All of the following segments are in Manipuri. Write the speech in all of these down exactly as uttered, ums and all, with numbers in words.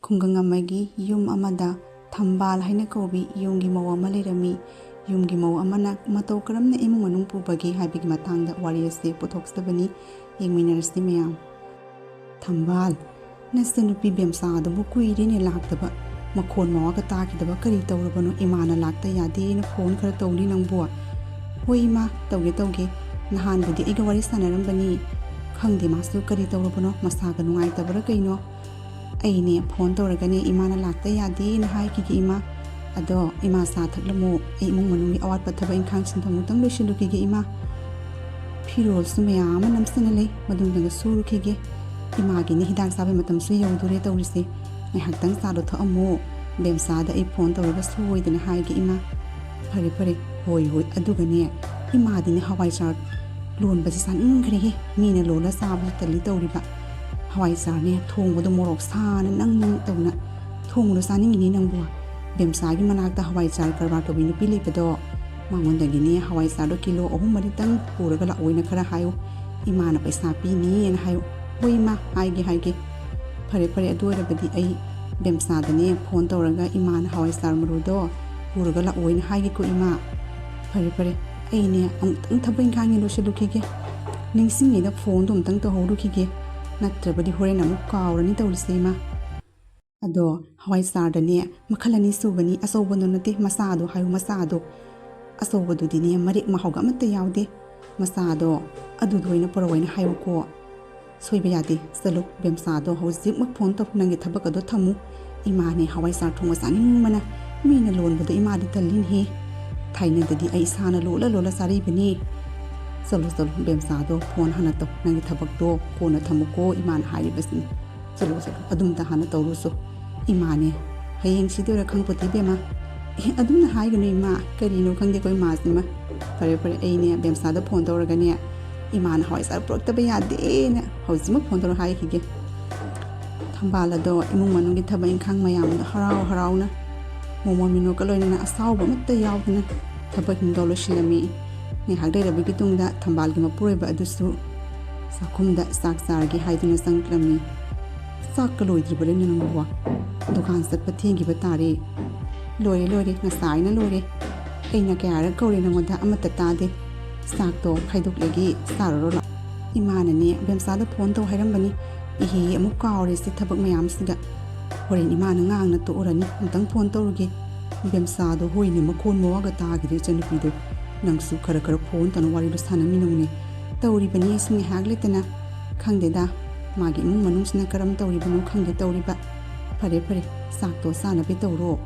ꯈꯨꯡꯒꯪ ꯑꯃꯒꯤ ꯌꯨꯝ ꯑꯃꯗ ꯊꯝꯕꯥꯜ ꯍꯥꯏꯅ ꯀꯧꯕꯤ ꯌꯨꯝꯒꯤ ꯃꯧ ꯑꯃ ꯂꯩꯔꯝꯃꯤ꯫ ꯌꯨꯝꯒꯤ ꯃꯧ ꯑꯃꯅ ꯃꯇꯧ ꯀꯔꯝꯅ ꯏꯃꯨꯡ ꯃꯅꯨꯡ ꯄꯨꯕꯒꯦ ꯍꯥꯏꯕꯒꯤ ꯃꯇꯥꯡꯗ ꯋꯥꯔꯤ ꯑꯁꯤ ꯄꯨꯊꯣꯛꯆꯕꯅꯤ꯫ ꯌꯦꯡꯃꯤꯟꯅꯔꯁꯤ ꯃꯌꯥꯝ꯫ ꯊꯝꯕꯥꯜ, ꯅꯆꯟꯅꯨꯄꯤ ꯕꯦꯝꯁꯥ ꯑꯗꯨꯕꯨ ꯀꯨꯏꯔꯦꯅꯦ ꯂꯥꯛꯇꯕ꯫ ꯃꯈꯣꯟ ꯃꯋꯥꯒ ꯇꯥꯈꯤꯗꯕ꯫ ꯀꯔꯤ ꯇꯧꯔꯕꯅꯣ? ꯏꯃꯥꯅ ꯂꯥꯛꯇ ꯌꯥꯗꯦꯅ ꯐꯣꯟ ꯈꯔ ꯇꯧꯅꯤ ꯅꯪꯕꯨ꯫ ꯍꯣꯏ ꯏꯃꯥ, ꯇꯧꯒꯦ ꯇꯧꯒꯦ꯫ ꯅꯍꯥꯟꯕꯨꯗꯤ ꯑꯩꯒ ꯋꯥꯔꯤ ꯁꯥꯟꯅꯔꯝꯕꯅꯤ꯫ ꯈꯪꯗꯦ ꯃꯥꯁꯨ ꯀꯔꯤ ꯇꯧꯔꯕꯅꯣ, ꯃꯁꯥꯒ ꯅꯨꯡꯉꯥꯏꯇꯕ꯭ꯔꯥ ꯀꯩꯅꯣ꯫ ꯑꯩꯅꯦ ꯐꯣꯟ ꯇꯧꯔꯒꯅꯦ ꯏꯃꯥꯅ ꯂꯥꯛꯇ ꯌꯥꯗꯦꯅ ꯍꯥꯏꯈꯤꯒꯦ ꯏꯃꯥ꯫ ꯑꯗꯣ ꯏꯃꯥ ꯆꯥ ꯊꯛꯂꯝꯃꯣ, ꯑꯩ ꯏꯃꯨꯡ ꯃꯅꯨꯡꯒꯤ ꯑꯋꯥꯠꯄ ꯊꯕꯛ ꯏꯪꯈꯥꯡꯁꯤꯡꯗꯣ ꯑꯃꯨꯛꯇꯪ ꯂꯣꯏꯁꯤꯜꯂꯨꯈꯤꯒꯦ ꯏꯃꯥ꯫ ꯐꯤꯔꯣꯜꯁꯨ ꯃꯌꯥꯝ ꯑꯃ ꯅꯝꯁꯤꯟꯅ ꯂꯩ, ꯃꯗꯨꯝꯇꯪꯒ ꯁꯨꯔꯨꯈꯤꯒꯦ꯫ ꯏꯃꯥꯒꯤꯅꯦ ꯍꯤꯗꯥꯛ ꯆꯥꯕꯩ ꯃꯇꯝꯁꯨ ꯌꯧꯗꯣꯔꯦ ꯇꯧꯔꯤꯁꯦ꯫ ꯉꯥꯏꯍꯥꯛꯇꯪ ꯆꯥꯗꯣ ꯊꯛꯑꯝꯃꯣ꯫ ꯕꯦꯝꯁꯥꯗ ꯑꯩ ꯐꯣꯟ ꯇꯧꯔꯒ ꯁꯣꯏꯗꯅ ꯍꯥꯏꯒꯦ ꯏꯃꯥ꯫ ꯐꯔꯦ ꯐꯔꯦ, ꯍꯣꯏ ꯍꯣꯏ꯫ ꯑꯗꯨꯒꯅꯦ ꯏꯃꯥꯗꯤꯅꯦ ꯍꯋꯥꯏꯖꯥꯔ ꯂꯣꯟꯕꯁꯦ ꯆꯥꯅꯤꯡꯈ꯭ꯔꯦꯍꯦ꯫ ꯃꯤꯅ ꯂꯣꯜꯂ ꯆꯥꯕꯁꯨ ꯇꯜꯂꯤ ꯇꯧꯔꯤꯕ꯫ ꯍꯋꯥꯏꯖꯥꯔꯅꯦ ꯊꯣꯡꯕꯗꯣ ꯃꯣꯔꯣꯛ ꯁꯥꯅ ꯅꯪ ꯅꯪ ꯇꯧꯅ ꯊꯣꯡꯕꯗꯣ ꯆꯥꯅꯤꯡꯉꯤꯅꯦ ꯅꯪꯕꯨ꯫ ꯕꯦꯝꯁꯥꯒꯤ ꯃꯅꯥꯛꯇ ꯍꯋꯥꯏꯖꯥꯔ ꯀꯔꯕꯥꯔ ꯇꯧꯕꯤ ꯅꯨꯄꯤ ꯂꯩꯕꯗꯣ, ꯃꯉꯣꯟꯗꯒꯤꯅꯦ ꯍꯋꯥꯏꯖꯥꯔꯗꯣ ꯀꯤꯂꯣ ꯑꯍꯨꯝ ꯃꯔꯤꯇꯪ ꯄꯨꯔꯒ ꯂꯥꯛꯑꯣꯅ ꯈꯔ ꯍꯥꯏꯌꯨ꯫ ꯏꯃꯥꯅ ꯄꯩꯁꯥ ꯄꯤꯅꯤꯅ ꯍꯥꯏꯌꯨ꯫ ꯍꯣꯏ ꯏꯃꯥ, ꯍꯥꯏꯒꯦ ꯍꯥꯏꯒꯦ꯫ ꯐꯔꯦ ꯐꯔꯦ, ꯑꯗꯨ ꯑꯣꯏꯔꯕꯗꯤ ꯑꯩ ꯕꯦꯝꯁꯥꯗꯅꯦ ꯐꯣꯟ ꯇꯧꯔꯒ ꯏꯃꯥꯅ ꯍꯋꯥꯏꯖꯥꯔ ꯃꯔꯨꯗꯣ ꯄꯨꯔꯒ ꯂꯥꯛꯑꯣꯅ ꯍꯥꯏꯒꯦꯀꯣ ꯏꯃꯥ꯫ ꯐꯔꯦ ꯐꯔꯦ, ꯑꯩꯅꯦ ꯑꯃꯨꯛꯇꯪ ꯊꯕꯛ ꯏꯪꯈꯥꯡꯒꯤ ꯂꯣꯏꯁꯤꯜꯂꯨꯈꯤꯒꯦ꯫ ꯅꯤꯡꯁꯤꯡꯉꯤꯗ ꯐꯣꯟꯗꯣ ꯑꯃꯨꯛꯇꯪ ꯇꯧꯍꯧꯔꯨꯈꯤꯒꯦ꯫ ꯅꯠꯇ꯭ꯔꯕꯗꯤ ꯍꯣꯔꯦꯟ ꯑꯃꯨꯛ ꯀꯥꯎꯔꯅꯤ ꯇꯧꯔꯤꯁꯦ ꯏꯃꯥ꯫ ꯑꯗꯣ ꯍꯋꯥꯏꯖꯥꯔꯗꯅꯦ ꯃꯈꯜ ꯑꯅꯤ ꯁꯨꯕꯅꯤ, ꯑꯆꯧꯕꯗꯣ ꯅꯠꯇꯦ, ꯃꯆꯥꯗꯣ ꯍꯥꯏꯌꯨ, ꯃꯆꯥꯗꯣ꯫ ꯑꯆꯧꯕꯗꯨꯗꯤꯅꯦ ꯃꯔꯦꯛ ꯃꯍꯥꯎꯒ ꯑꯃꯠꯇ ꯌꯥꯎꯗꯦ꯫ ꯃꯆꯥꯗꯣ ꯑꯗꯨꯗꯣ ꯑꯣꯏꯅ ꯄꯨꯔꯛꯑꯣꯅ ꯍꯥꯏꯌꯨꯀꯣ꯫ ꯁꯣꯏꯕ ꯌꯥꯗꯦ꯫ ꯆꯠꯂꯨ, ꯕꯦꯝꯆꯥꯗꯣ ꯍꯧꯖꯤꯛꯃꯛ ꯐꯣꯟ ꯇꯧ, ꯅꯪꯒꯤ ꯊꯕꯛ ꯑꯗꯣ ꯊꯝꯃꯨ꯫ ꯏꯃꯥꯅꯦ ꯍꯋꯥꯏꯖꯥꯔ ꯊꯣꯡꯕ ꯆꯥꯅꯤꯡꯕꯅ, ꯃꯤꯅ ꯂꯣꯟꯕꯗꯣ ꯏꯃꯥꯗꯤ ꯇꯜꯂꯤꯅꯦꯍꯦ꯫ ꯊꯥꯏꯅꯗꯗꯤ ꯑꯩ ꯏꯁꯥꯅ ꯂꯣꯜꯂ ꯂꯣꯜꯂ ꯆꯥꯔꯛꯏꯕꯅꯤ꯫ ꯆꯠꯂꯨ ꯆꯠꯂꯨ, ꯕꯦꯝꯆꯥꯗꯣ ꯐꯣꯟ ꯍꯥꯟꯅ ꯇꯧ, ꯅꯪꯒꯤ ꯊꯕꯛꯇꯣ ꯀꯣꯟꯅ ꯊꯝꯃꯨꯀꯣ, ꯏꯃꯥꯅ ꯍꯥꯏꯔꯤꯕꯁꯤꯅꯤ꯫ ꯆꯠꯂꯣ ꯆꯠꯂꯣ, ꯑꯗꯨꯝꯇ ꯍꯥꯟꯅ ꯇꯧꯔꯨꯁꯣ꯫ ꯏꯃꯥꯅꯦ ꯍꯌꯦꯡ ꯁꯤꯗꯣꯏꯔꯥ ꯈꯪꯄꯣꯠꯇꯦ ꯏꯕꯦꯝꯃ꯫ ꯑꯦ, ꯑꯗꯨꯝꯅ ꯍꯥꯏꯒꯅꯨ ꯏꯃꯥ, ꯀꯔꯤꯅꯣ ꯈꯪꯗꯦꯀꯣ ꯏꯃꯥꯁꯤꯃ꯫ ꯐꯔꯦ ꯐꯔꯦ, ꯑꯩꯅꯦ ꯕꯦꯝꯆꯥꯗ ꯐꯣꯟ ꯇꯧꯔꯒꯅꯦ, ꯏꯃꯥꯅ ꯍꯋꯥꯏꯖꯥꯔ ꯄꯨꯔꯛꯇꯕ ꯌꯥꯗꯦꯅ ꯍꯧꯖꯤꯛꯃꯛ ꯐꯣꯟ ꯇꯧꯔ ꯍꯥꯏꯈꯤꯒꯦ꯫ ꯊꯝꯕꯥꯜ ꯑꯗꯣ ꯏꯃꯨꯡ ꯃꯅꯨꯡꯒꯤ ꯊꯕꯛ ꯏꯪꯈꯥꯡ ꯃꯌꯥꯝꯗꯣ ꯍꯔꯥꯎ ꯍꯔꯥꯎꯅ ꯃꯣꯃꯣꯟ ꯃꯤꯅꯣꯛꯀ ꯂꯣꯏꯅꯅ ꯑꯁꯥꯎꯕ ꯑꯃꯠꯇ ꯌꯥꯎꯗꯅ ꯊꯕꯛ ꯏꯪꯈꯥꯡꯗꯣ ꯂꯣꯏꯁꯤꯜꯂꯝꯃꯤ꯫ ꯉꯥꯏꯍꯥꯛ ꯂꯩꯔꯕꯒꯤ ꯇꯨꯡꯗ ꯊꯝꯕꯥꯜꯒꯤ ꯃꯄꯨꯔꯣꯏꯕ ꯑꯗꯨꯁꯨ ꯆꯥꯛꯈꯨꯝꯗ ꯆꯥꯛ ꯆꯥꯔꯒꯦ ꯍꯥꯏꯗꯨꯅ ꯆꯪꯂꯛꯂꯝꯃꯤ꯫ ꯆꯥꯛꯀ ꯂꯣꯏꯗ꯭ꯔꯤꯕꯔꯅꯦ ꯅꯪꯕꯨ? ꯗꯨꯀꯥꯟ ꯆꯠꯄ ꯊꯦꯡꯈꯤꯕ ꯇꯥꯔꯦ꯫ ꯂꯣꯏꯔꯦ, ꯂꯣꯏꯔꯦ, ꯉꯁꯥꯏꯅ ꯂꯣꯏꯔꯦ꯫ ꯑꯩꯅ ꯀꯌꯥꯔꯛ ꯀꯧꯔꯦ ꯅꯪꯉꯣꯟꯗ, ꯑꯃꯠꯇ ꯇꯥꯗꯦ꯫ ꯆꯥꯛꯇꯣ ꯈꯥꯏꯗꯣꯛꯂꯒꯦ, ꯆꯥꯔꯨꯔꯣ ꯂꯥꯛꯑꯣ꯫ ꯏꯃꯥꯅꯅꯦ ꯕꯦꯝꯆꯥꯗ ꯐꯣꯟ ꯇꯧ ꯍꯥꯏꯔꯝꯕꯅꯤ꯫ ꯏꯍꯦ, ꯑꯃꯨꯛ ꯀꯥꯎꯔꯦ ꯁꯤ ꯊꯕꯛ ꯃꯌꯥꯝꯁꯤꯒ꯫ ꯍꯣꯔꯦꯟ ꯏꯃꯥꯅ ꯉꯥꯡꯅ ꯇꯣꯛꯎꯔꯅꯤ꯫ ꯑꯝꯇꯪ ꯐꯣꯟ ꯇꯧꯔꯨꯒꯦ꯫ ꯕꯦꯝꯆꯥꯗꯣ ꯍꯣꯏꯅꯦ, ꯃꯈꯣꯟ ꯃꯋꯥꯒ ꯇꯥꯈꯤꯗ꯭ꯔꯦ ꯏꯆꯟꯅꯨꯄꯤꯗꯣ꯫ ꯅꯪꯁꯨ ꯈꯔ ꯈꯔ ꯐꯣꯟ ꯇꯧꯅ ꯋꯥꯔꯤꯗꯣ ꯁꯥꯟꯅꯃꯤꯟꯅꯧꯅꯦ꯫ ꯇꯧꯔꯤꯕꯅꯤ ꯑꯩꯁꯨ ꯉꯥꯏꯍꯥꯛ ꯂꯩꯇꯅ꯫ ꯈꯪꯗꯦꯗ, ꯃꯥꯒꯤ ꯏꯃꯨꯡ ꯃꯅꯨꯡꯁꯤꯅ ꯀꯔꯝ ꯇꯧꯔꯤꯕꯅꯣ ꯈꯪꯗꯦ ꯇꯧꯔꯤꯕ꯫ ꯐꯔꯦ ꯐꯔꯦ, ꯆꯥꯛꯇꯣ ꯆꯥꯅꯕ ꯇꯧꯔꯣ꯫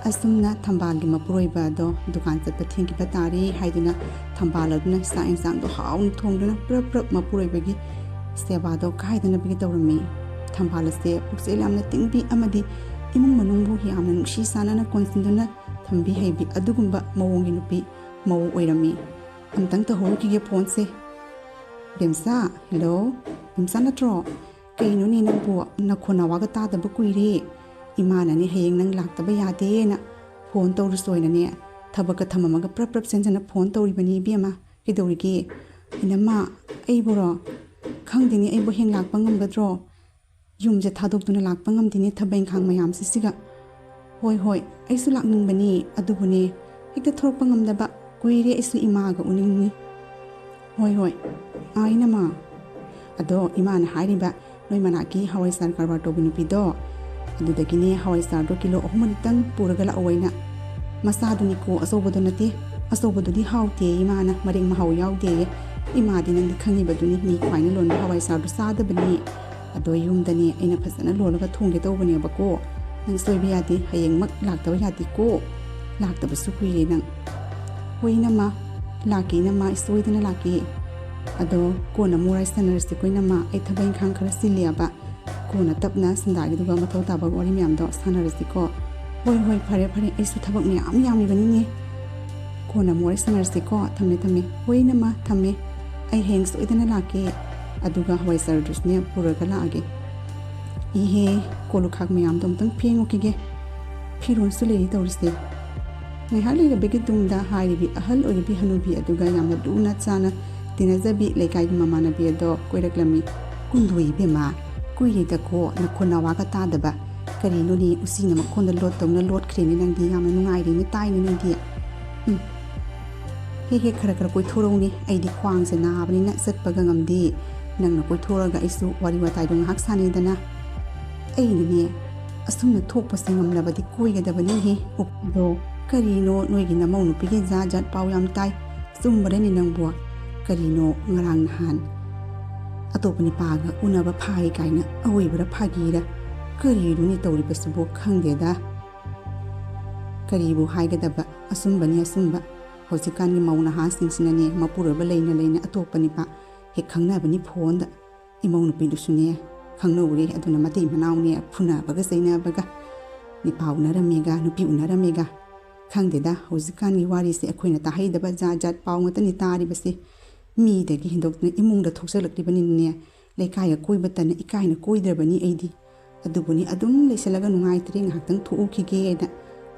ꯑꯁꯨꯝꯅ ꯊꯝꯕꯥꯜꯒꯤ ꯃꯄꯨꯔꯣꯏꯕ ꯑꯗꯣ ꯗꯨꯀꯥꯟ ꯆꯠꯄ ꯊꯦꯡꯈꯤꯕ ꯇꯥꯔꯦ ꯍꯥꯏꯗꯨꯅ ꯊꯝꯕꯥꯜ ꯑꯗꯨꯅ ꯆꯥꯛ ꯌꯦꯟꯁꯥꯡꯗꯣ ꯍꯥꯎꯅ ꯊꯣꯡꯗꯨꯅ ꯄ꯭ꯔꯞ ꯄ꯭ꯔꯞ ꯃꯄꯨꯔꯣꯏꯕꯒꯤ ꯁꯦꯕꯥꯗꯣ ꯀꯥꯏꯗꯅꯕꯒꯤ ꯇꯧꯔꯝꯃꯤ꯫ ꯊꯝꯕꯥꯜ ꯑꯁꯦ ꯄꯨꯛꯆꯦꯜ ꯌꯥꯝꯅ ꯇꯤꯡꯕꯤ ꯑꯃꯗꯤ ꯏꯃꯨꯡ ꯃꯅꯨꯡꯕꯨ ꯌꯥꯝꯅ ꯅꯨꯡꯁꯤ ꯆꯥꯟꯅꯅ ꯀꯣꯟꯁꯤꯟꯗꯨꯅ ꯊꯝꯕꯤ ꯍꯩꯕꯤ ꯑꯗꯨꯒꯨꯝꯕ ꯃꯑꯣꯡꯒꯤ ꯅꯨꯄꯤ ꯃꯧ ꯑꯣꯏꯔꯝꯃꯤ꯫ ꯑꯝꯇꯪ ꯇꯧꯍꯧꯈꯤꯒꯦ ꯐꯣꯟꯁꯦ꯫ ꯕꯦꯝꯆꯥ, ꯍꯦꯜꯂꯣ꯫ ꯕꯦꯝꯆꯥ ꯅꯠꯇ꯭ꯔꯣ? ꯀꯩꯅꯣꯅꯦ ꯅꯪꯕꯨ, ꯅꯈꯣꯟ ꯅꯋꯥꯒ ꯇꯥꯗꯕ ꯀꯨꯏꯔꯦ꯫ ꯏꯃꯥꯅꯅꯦ ꯍꯌꯦꯡ ꯅꯪ ꯂꯥꯛꯇꯕ ꯌꯥꯗꯦꯅ ꯐꯣꯟ ꯇꯧꯔꯨꯁꯣꯏꯅꯅꯦ ꯊꯕꯛꯀ ꯊꯝꯃꯝꯃꯒ ꯄ꯭ꯔꯞ ꯄ꯭ꯔꯞ ꯆꯦꯟꯖꯅ ꯐꯣꯟ ꯇꯧꯔꯤꯕꯅꯤ ꯏꯕꯦꯝꯃ꯫ ꯀꯩꯗꯧꯔꯤꯒꯦ? ꯏꯅꯝꯃ, ꯑꯩꯕꯨꯔꯣ? ꯈꯪꯗꯦꯅꯦ, ꯑꯩꯕꯨ ꯍꯌꯦꯡ ꯂꯥꯛꯄ ꯉꯝꯒꯗ꯭ꯔꯣ? ꯌꯨꯝꯁꯦ ꯊꯥꯗꯣꯛꯇꯨꯅ ꯂꯥꯛꯄ ꯉꯝꯗꯦꯅꯦ ꯊꯕꯛ ꯏꯪꯈꯥꯡ ꯃꯌꯥꯝꯁꯤꯁꯤꯒ꯫ ꯍꯣꯏ, ꯍꯣꯏ, ꯑꯩꯁꯨ ꯂꯥꯛꯅꯤꯡꯕꯅꯤ, ꯑꯗꯨꯕꯨꯅꯦ ꯍꯦꯛꯇ ꯊꯣꯔꯛꯄ ꯉꯝꯗꯕ꯫ ꯀꯨꯏꯔꯦ ꯑꯩꯁꯨ ꯏꯃꯥꯒ ꯎꯅꯤꯡꯉꯤ꯫ ꯍꯣꯏ, ꯍꯣꯏ, ꯑꯥ, ꯏꯅꯝꯃ꯫ ꯑꯗꯣ ꯏꯃꯥꯅ ꯍꯥꯏꯔꯤꯕ ꯅꯣꯏ ꯃꯅꯥꯛꯀꯤ ꯍꯋꯥꯏ ꯆꯥꯔ ꯀꯔꯕꯥꯔ ꯇꯧꯕ ꯅꯨꯄꯤꯗꯣ, ꯑꯗꯨꯗꯒꯤꯅꯦ ꯍꯋꯥꯏ ꯆꯥꯔꯗꯣ ꯀꯤꯂꯣ ꯑꯍꯨꯝ ꯃꯔꯤꯇꯪ ꯄꯨꯔꯒ ꯂꯥꯛꯑꯣ ꯍꯥꯏꯅ꯫ ꯃꯆꯥꯗꯨꯅꯤꯀꯣ, ꯑꯆꯧꯕꯗꯣ ꯅꯠꯇꯦ꯫ ꯑꯆꯧꯕꯗꯨꯗꯤ ꯍꯥꯎꯇꯦ ꯏꯃꯥꯅ, ꯃꯔꯦꯛ ꯃꯍꯥꯎ ꯌꯥꯎꯗꯦꯌꯦ꯫ ꯏꯃꯥꯗꯤ ꯅꯪꯗꯤ ꯈꯪꯉꯤꯕꯗꯨꯅꯤ, ꯃꯤ ꯈ꯭ꯋꯥꯏꯅ ꯂꯣꯟꯕ ꯍꯋꯥꯏ ꯆꯥꯔꯗꯣ ꯆꯥꯗꯕꯅꯤ꯫ ꯑꯗꯣ ꯌꯨꯝꯗꯅꯦ ꯑꯩꯅ ꯐꯖꯅ ꯂꯣꯜꯂꯒ ꯊꯣꯡꯒꯦ ꯇꯧꯕꯅꯦꯕꯀꯣ꯫ ꯅꯪ ꯁꯣꯏꯕ ꯌꯥꯗꯦ, ꯍꯌꯦꯡꯃꯛ ꯂꯥꯛꯇꯕ ꯌꯥꯗꯦꯀꯣ꯫ ꯂꯥꯛꯇꯕꯁꯨ ꯀꯨꯏꯔꯦ ꯅꯪ꯫ ꯍꯣꯏ ꯏꯅꯝꯃ, ꯂꯥꯛꯀꯦ ꯏꯅꯝꯃ, ꯑꯩ ꯁꯣꯏꯗꯅ ꯂꯥꯛꯀꯦ꯫ ꯑꯗꯣ ꯀꯣꯟꯅ ꯑꯃꯨꯛ ꯋꯥꯔꯤ ꯁꯥꯟꯅꯔꯁꯤꯀꯣ ꯏꯅꯝꯃ, ꯑꯩ ꯊꯕꯛ ꯏꯪꯈꯥꯡ ꯈꯔ ꯆꯤꯜꯂꯤꯑꯕ꯫ ꯀꯣꯟꯅ ꯇꯞꯅ ꯁꯟꯗꯥꯒꯤꯗꯨꯒ ꯃꯊꯧ ꯇꯥꯕ ꯋꯥꯔꯤ ꯃꯌꯥꯝꯗꯣ ꯁꯥꯟꯅꯔꯁꯤꯀꯣ꯫ ꯍꯣꯏ, ꯍꯣꯏ, ꯐꯔꯦ, ꯐꯔꯦ, ꯑꯩꯁꯨ ꯊꯕꯛ ꯃꯌꯥꯝ ꯌꯥꯝꯃꯤꯕꯅꯤꯅꯦ꯫ ꯀꯣꯟꯅ ꯑꯃꯨꯛ ꯋꯥꯔꯤ ꯁꯥꯟꯅꯔꯁꯤꯀꯣ꯫ ꯊꯝꯃꯦ, ꯊꯝꯃꯦ꯫ ꯍꯣꯏ ꯏꯅꯝꯃ, ꯊꯝꯃꯦ꯫ ꯑꯩ ꯍꯌꯦꯡ ꯁꯣꯏꯗꯅ ꯂꯥꯛꯀꯦ꯫ ꯑꯗꯨꯒ ꯍꯋꯥꯏ ꯆꯥꯔꯗꯨꯁꯨꯅꯦ ꯄꯨꯔꯒ ꯂꯥꯛꯑꯒꯦ꯫ ꯏꯍꯦ, ꯀꯣꯜ ꯂꯨꯈꯥꯛ ꯃꯌꯥꯝꯗꯣ ꯑꯃꯨꯛꯇꯪ ꯐꯦꯡꯉꯨꯈꯤꯒꯦ꯫ ꯐꯤꯔꯣꯜꯁꯨ ꯂꯩꯔꯤ ꯇꯧꯔꯤꯁꯦ꯫ ꯉꯥꯏꯍꯥꯛ ꯂꯩꯔꯕꯒꯤ ꯇꯨꯡꯗ ꯍꯥꯏꯔꯤꯕꯤ ꯑꯍꯜ ꯑꯣꯏꯔꯤꯕꯤ ꯍꯅꯨꯕꯤ ꯑꯗꯨꯒ ꯌꯥꯝꯅ ꯂꯨꯅ ꯆꯥꯅ ꯇꯤꯟꯅꯖꯕꯤ ꯂꯩꯀꯥꯏꯒꯤ ꯃꯃꯥꯟꯅꯕꯤ ꯑꯗꯣ ꯀꯣꯏꯔꯛꯂꯝꯃꯤ꯫ ꯀꯨꯟꯗꯣ ꯏꯕꯦꯝꯃ, ꯀꯨꯏꯔꯦꯗꯀꯣ ꯅꯈꯣꯟ ꯅꯋꯥꯒ ꯇꯥꯗꯕ꯫ ꯀꯔꯤꯅꯣꯅꯦ, ꯎꯆꯤꯅ ꯃꯈꯣꯟꯗ ꯂꯣꯠꯇꯧꯅ ꯂꯣꯠꯈ꯭ꯔꯦꯅꯦ ꯅꯪꯗꯤ꯫ ꯌꯥꯝꯅ ꯅꯨꯡꯉꯥꯏꯔꯦꯅꯦ, ꯇꯥꯏꯅꯦ ꯅꯪꯗꯤ꯫ ꯎꯝ꯫ ꯍꯦꯛ ꯍꯦꯛ ꯈꯔ ꯈꯔ ꯀꯣꯏꯊꯣꯔꯛꯎꯅꯦ꯫ ꯑꯩꯗꯤ ꯈ꯭ꯋꯥꯡꯁꯦ ꯅꯥꯕꯅꯤꯅ ꯆꯠꯄꯒ ꯉꯝꯗꯦ꯫ ꯅꯪꯅ ꯀꯣꯏꯊꯣꯔꯛꯑꯒ ꯑꯩꯁꯨ ꯋꯥꯔꯤ ꯋꯥꯇꯥꯏꯗꯣ ꯉꯥꯏꯍꯥꯛ ꯁꯥꯟꯅꯩꯗꯅ꯫ ꯑꯩꯅꯅꯦ, ꯑꯁꯨꯝꯅ ꯊꯣꯛꯄꯁꯦ ꯉꯝꯂꯕꯗꯤ ꯀꯣꯏꯒꯗꯕꯅꯤꯍꯦ꯫ ꯑꯗꯣ ꯀꯔꯤꯅꯣ ꯅꯣꯏꯒꯤ ꯅꯃꯧ ꯅꯨꯄꯤꯒꯤ ꯖꯥꯠ ꯖꯥꯠ ꯄꯥꯎ ꯌꯥꯝ ꯇꯥꯏ꯫ ꯆꯨꯝꯕꯔꯅꯦ ꯅꯪꯕꯨ? ꯀꯔꯤꯅꯣ ꯉꯔꯥꯡ ꯅꯍꯥꯟ ꯑꯇꯣꯞꯄ ꯅꯨꯄꯥꯒ ꯎꯅꯕ ꯐꯥꯏ ꯀꯥꯏꯅ? ꯑꯑꯣꯏꯕꯔ ꯐꯥꯒꯤꯔ? ꯀꯔꯤꯅꯣꯅꯦ ꯇꯧꯔꯤꯕꯁꯤꯕꯨ? ꯈꯪꯗꯦꯗ꯫ ꯀꯔꯤꯕꯨ ꯍꯥꯏꯒꯗꯕ? ꯑꯆꯨꯝꯕꯅꯤ ꯑꯆꯨꯝꯕ꯫ ꯍꯧꯖꯤꯛꯀꯥꯟꯒꯤ ꯃꯧ ꯅꯍꯥꯁꯤꯡꯁꯤꯅꯅꯦ, ꯃꯄꯨꯔꯣꯏꯕ ꯂꯩꯅ ꯂꯩꯅ ꯑꯇꯣꯞꯄ ꯅꯨꯄꯥ ꯍꯦꯛ ꯈꯪꯅꯕꯅꯤ ꯐꯣꯟꯗ꯫ ꯏꯃꯧ ꯅꯨꯄꯤꯗꯨꯁꯨꯅꯦ ꯈꯪꯅꯧꯔꯦ, ꯑꯗꯨꯅ ꯃꯇꯩ ꯃꯅꯥꯎꯅꯦ ꯐꯨꯅꯕꯒ ꯆꯩꯅꯕꯒ꯫ ꯅꯨꯄꯥ ꯎꯅꯔꯝꯃꯦꯒ, ꯅꯨꯄꯤ ꯎꯅꯔꯝꯃꯦꯒ꯫ ꯈꯪꯗꯦꯗ, ꯍꯧꯖꯤꯛꯀꯥꯟꯒꯤ ꯋꯥꯔꯤꯁꯦ ꯑꯩꯈꯣꯏꯅ ꯇꯥꯍꯩꯗꯕ ꯖꯥꯠ ꯖꯥꯠ ꯄꯥꯎ ꯉꯥꯛꯇꯅꯤ ꯇꯥꯔꯤꯕꯁꯦ꯫ ꯃꯤꯗꯒꯤ ꯍꯦꯟꯗꯣꯛꯇꯅ ꯏꯃꯨꯡꯗ ꯊꯣꯛꯆꯜꯂꯛꯂꯤꯕꯅꯤꯅꯅꯦ, ꯂꯩꯀꯥꯏꯒ ꯀꯣꯏꯕ ꯇꯟꯅ ꯏꯀꯥꯏꯅ ꯀꯣꯏꯗ꯭ꯔꯕꯅꯤ ꯑꯩꯗꯤ꯫ ꯑꯗꯨꯕꯨꯅꯤ ꯑꯗꯨꯝ ꯂꯩꯁꯜꯂꯒ ꯅꯨꯡꯉꯥꯏꯇ꯭ꯔꯦ, ꯉꯥꯏꯍꯥꯛꯇꯪ ꯊꯣꯛꯎꯈꯤꯒꯦꯅ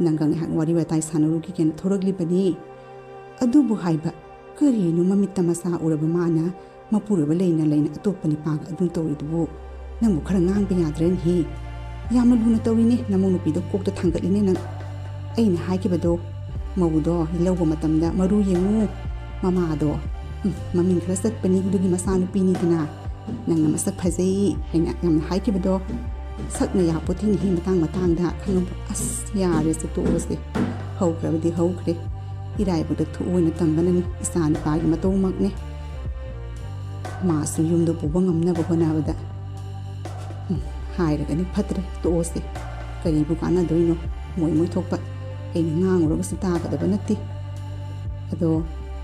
ꯅꯪꯒ ꯉꯥꯏꯍꯥꯛ ꯋꯥꯔꯤ ꯋꯥꯇꯥꯏ ꯁꯥꯟꯅꯔꯨꯈꯤꯒꯦꯅ ꯊꯣꯔꯛꯂꯤꯕꯅꯤ꯫ ꯑꯗꯨꯕꯨ ꯍꯥꯏꯕ, ꯀꯔꯤꯅꯣ ꯃꯃꯤꯠꯇ ꯃꯆꯥ ꯎꯔꯕ ꯃꯥꯅ ꯃꯄꯨꯔꯣꯏꯕ ꯂꯩꯅ ꯂꯩꯅ ꯑꯇꯣꯞꯄ ꯅꯨꯄꯥꯒ ꯑꯗꯨꯝ ꯇꯧꯔꯤꯗꯨꯕꯨ? ꯅꯪꯕꯨ ꯈꯔ ꯉꯥꯡꯕ ꯌꯥꯗ꯭ꯔꯅꯦꯍꯦ? ꯌꯥꯝꯅ ꯂꯨꯅ ꯇꯧꯔꯤꯅꯦ ꯅꯃꯧ ꯅꯨꯄꯤꯗꯣ, ꯀꯣꯛꯇ ꯊꯥꯡꯒꯠꯂꯤꯅꯦ ꯅꯪ꯫ ꯑꯩꯅ ꯍꯥꯏꯈꯤꯕꯗꯣ, ꯃꯧꯗꯣ ꯂꯧꯕ ꯃꯇꯝꯗ ꯃꯔꯨ ꯌꯦꯡꯉꯨ꯫ ꯃꯃꯥꯗꯣ, ꯎꯝ, ꯃꯃꯤꯡ ꯈꯔ ꯆꯠꯄꯅꯤ, ꯑꯗꯨꯒꯤ ꯃꯆꯥꯅꯨꯄꯤꯅꯤꯗꯅ꯫ ꯅꯪꯅ ꯃꯁꯛ ꯐꯖꯩ ꯍꯥꯏꯅ ꯌꯥꯝꯅ ꯍꯥꯏꯈꯤꯕꯗꯣ, ꯁꯛꯅ ꯌꯥꯄꯣꯠꯇꯦꯅꯦꯍꯦ ꯃꯇꯥꯡ ꯃꯇꯥꯡꯗ ꯈꯪꯉꯕ? ꯑꯁ, ꯌꯥꯔꯦꯁꯦ, ꯇꯣꯛꯑꯁꯦ꯫ ꯍꯧꯈ꯭ꯔꯕꯗꯤ ꯍꯧꯈ꯭ꯔꯦ꯫ ꯏꯔꯥꯏꯕꯛꯇ ꯊꯣꯛꯎ ꯑꯣꯏꯅ ꯇꯝꯕꯅꯅꯤ ꯏꯆꯥ ꯅꯨꯄꯥꯒꯤ ꯃꯇꯧꯃꯛꯅꯦ꯫ ꯃꯥꯁꯨ ꯌꯨꯝꯗ ꯄꯨꯕ ꯉꯝꯅꯕ ꯍꯣꯠꯅꯕꯗ꯫ ꯎꯝ, ꯍꯥꯏꯔꯒꯅꯤ ꯐꯠꯇ꯭ꯔꯦ, ꯇꯣꯛꯑꯁꯦ꯫ ꯀꯔꯤꯕꯨ ꯀꯥꯟꯅꯗꯣꯏꯅꯣ? ꯃꯣꯏ ꯃꯣꯏ ꯊꯣꯛꯄ ꯑꯩꯅ ꯉꯥꯡꯉꯨꯔꯒꯁꯨ ꯇꯥꯒꯗꯕ ꯅꯠꯇꯦ꯫ ꯑꯗꯣ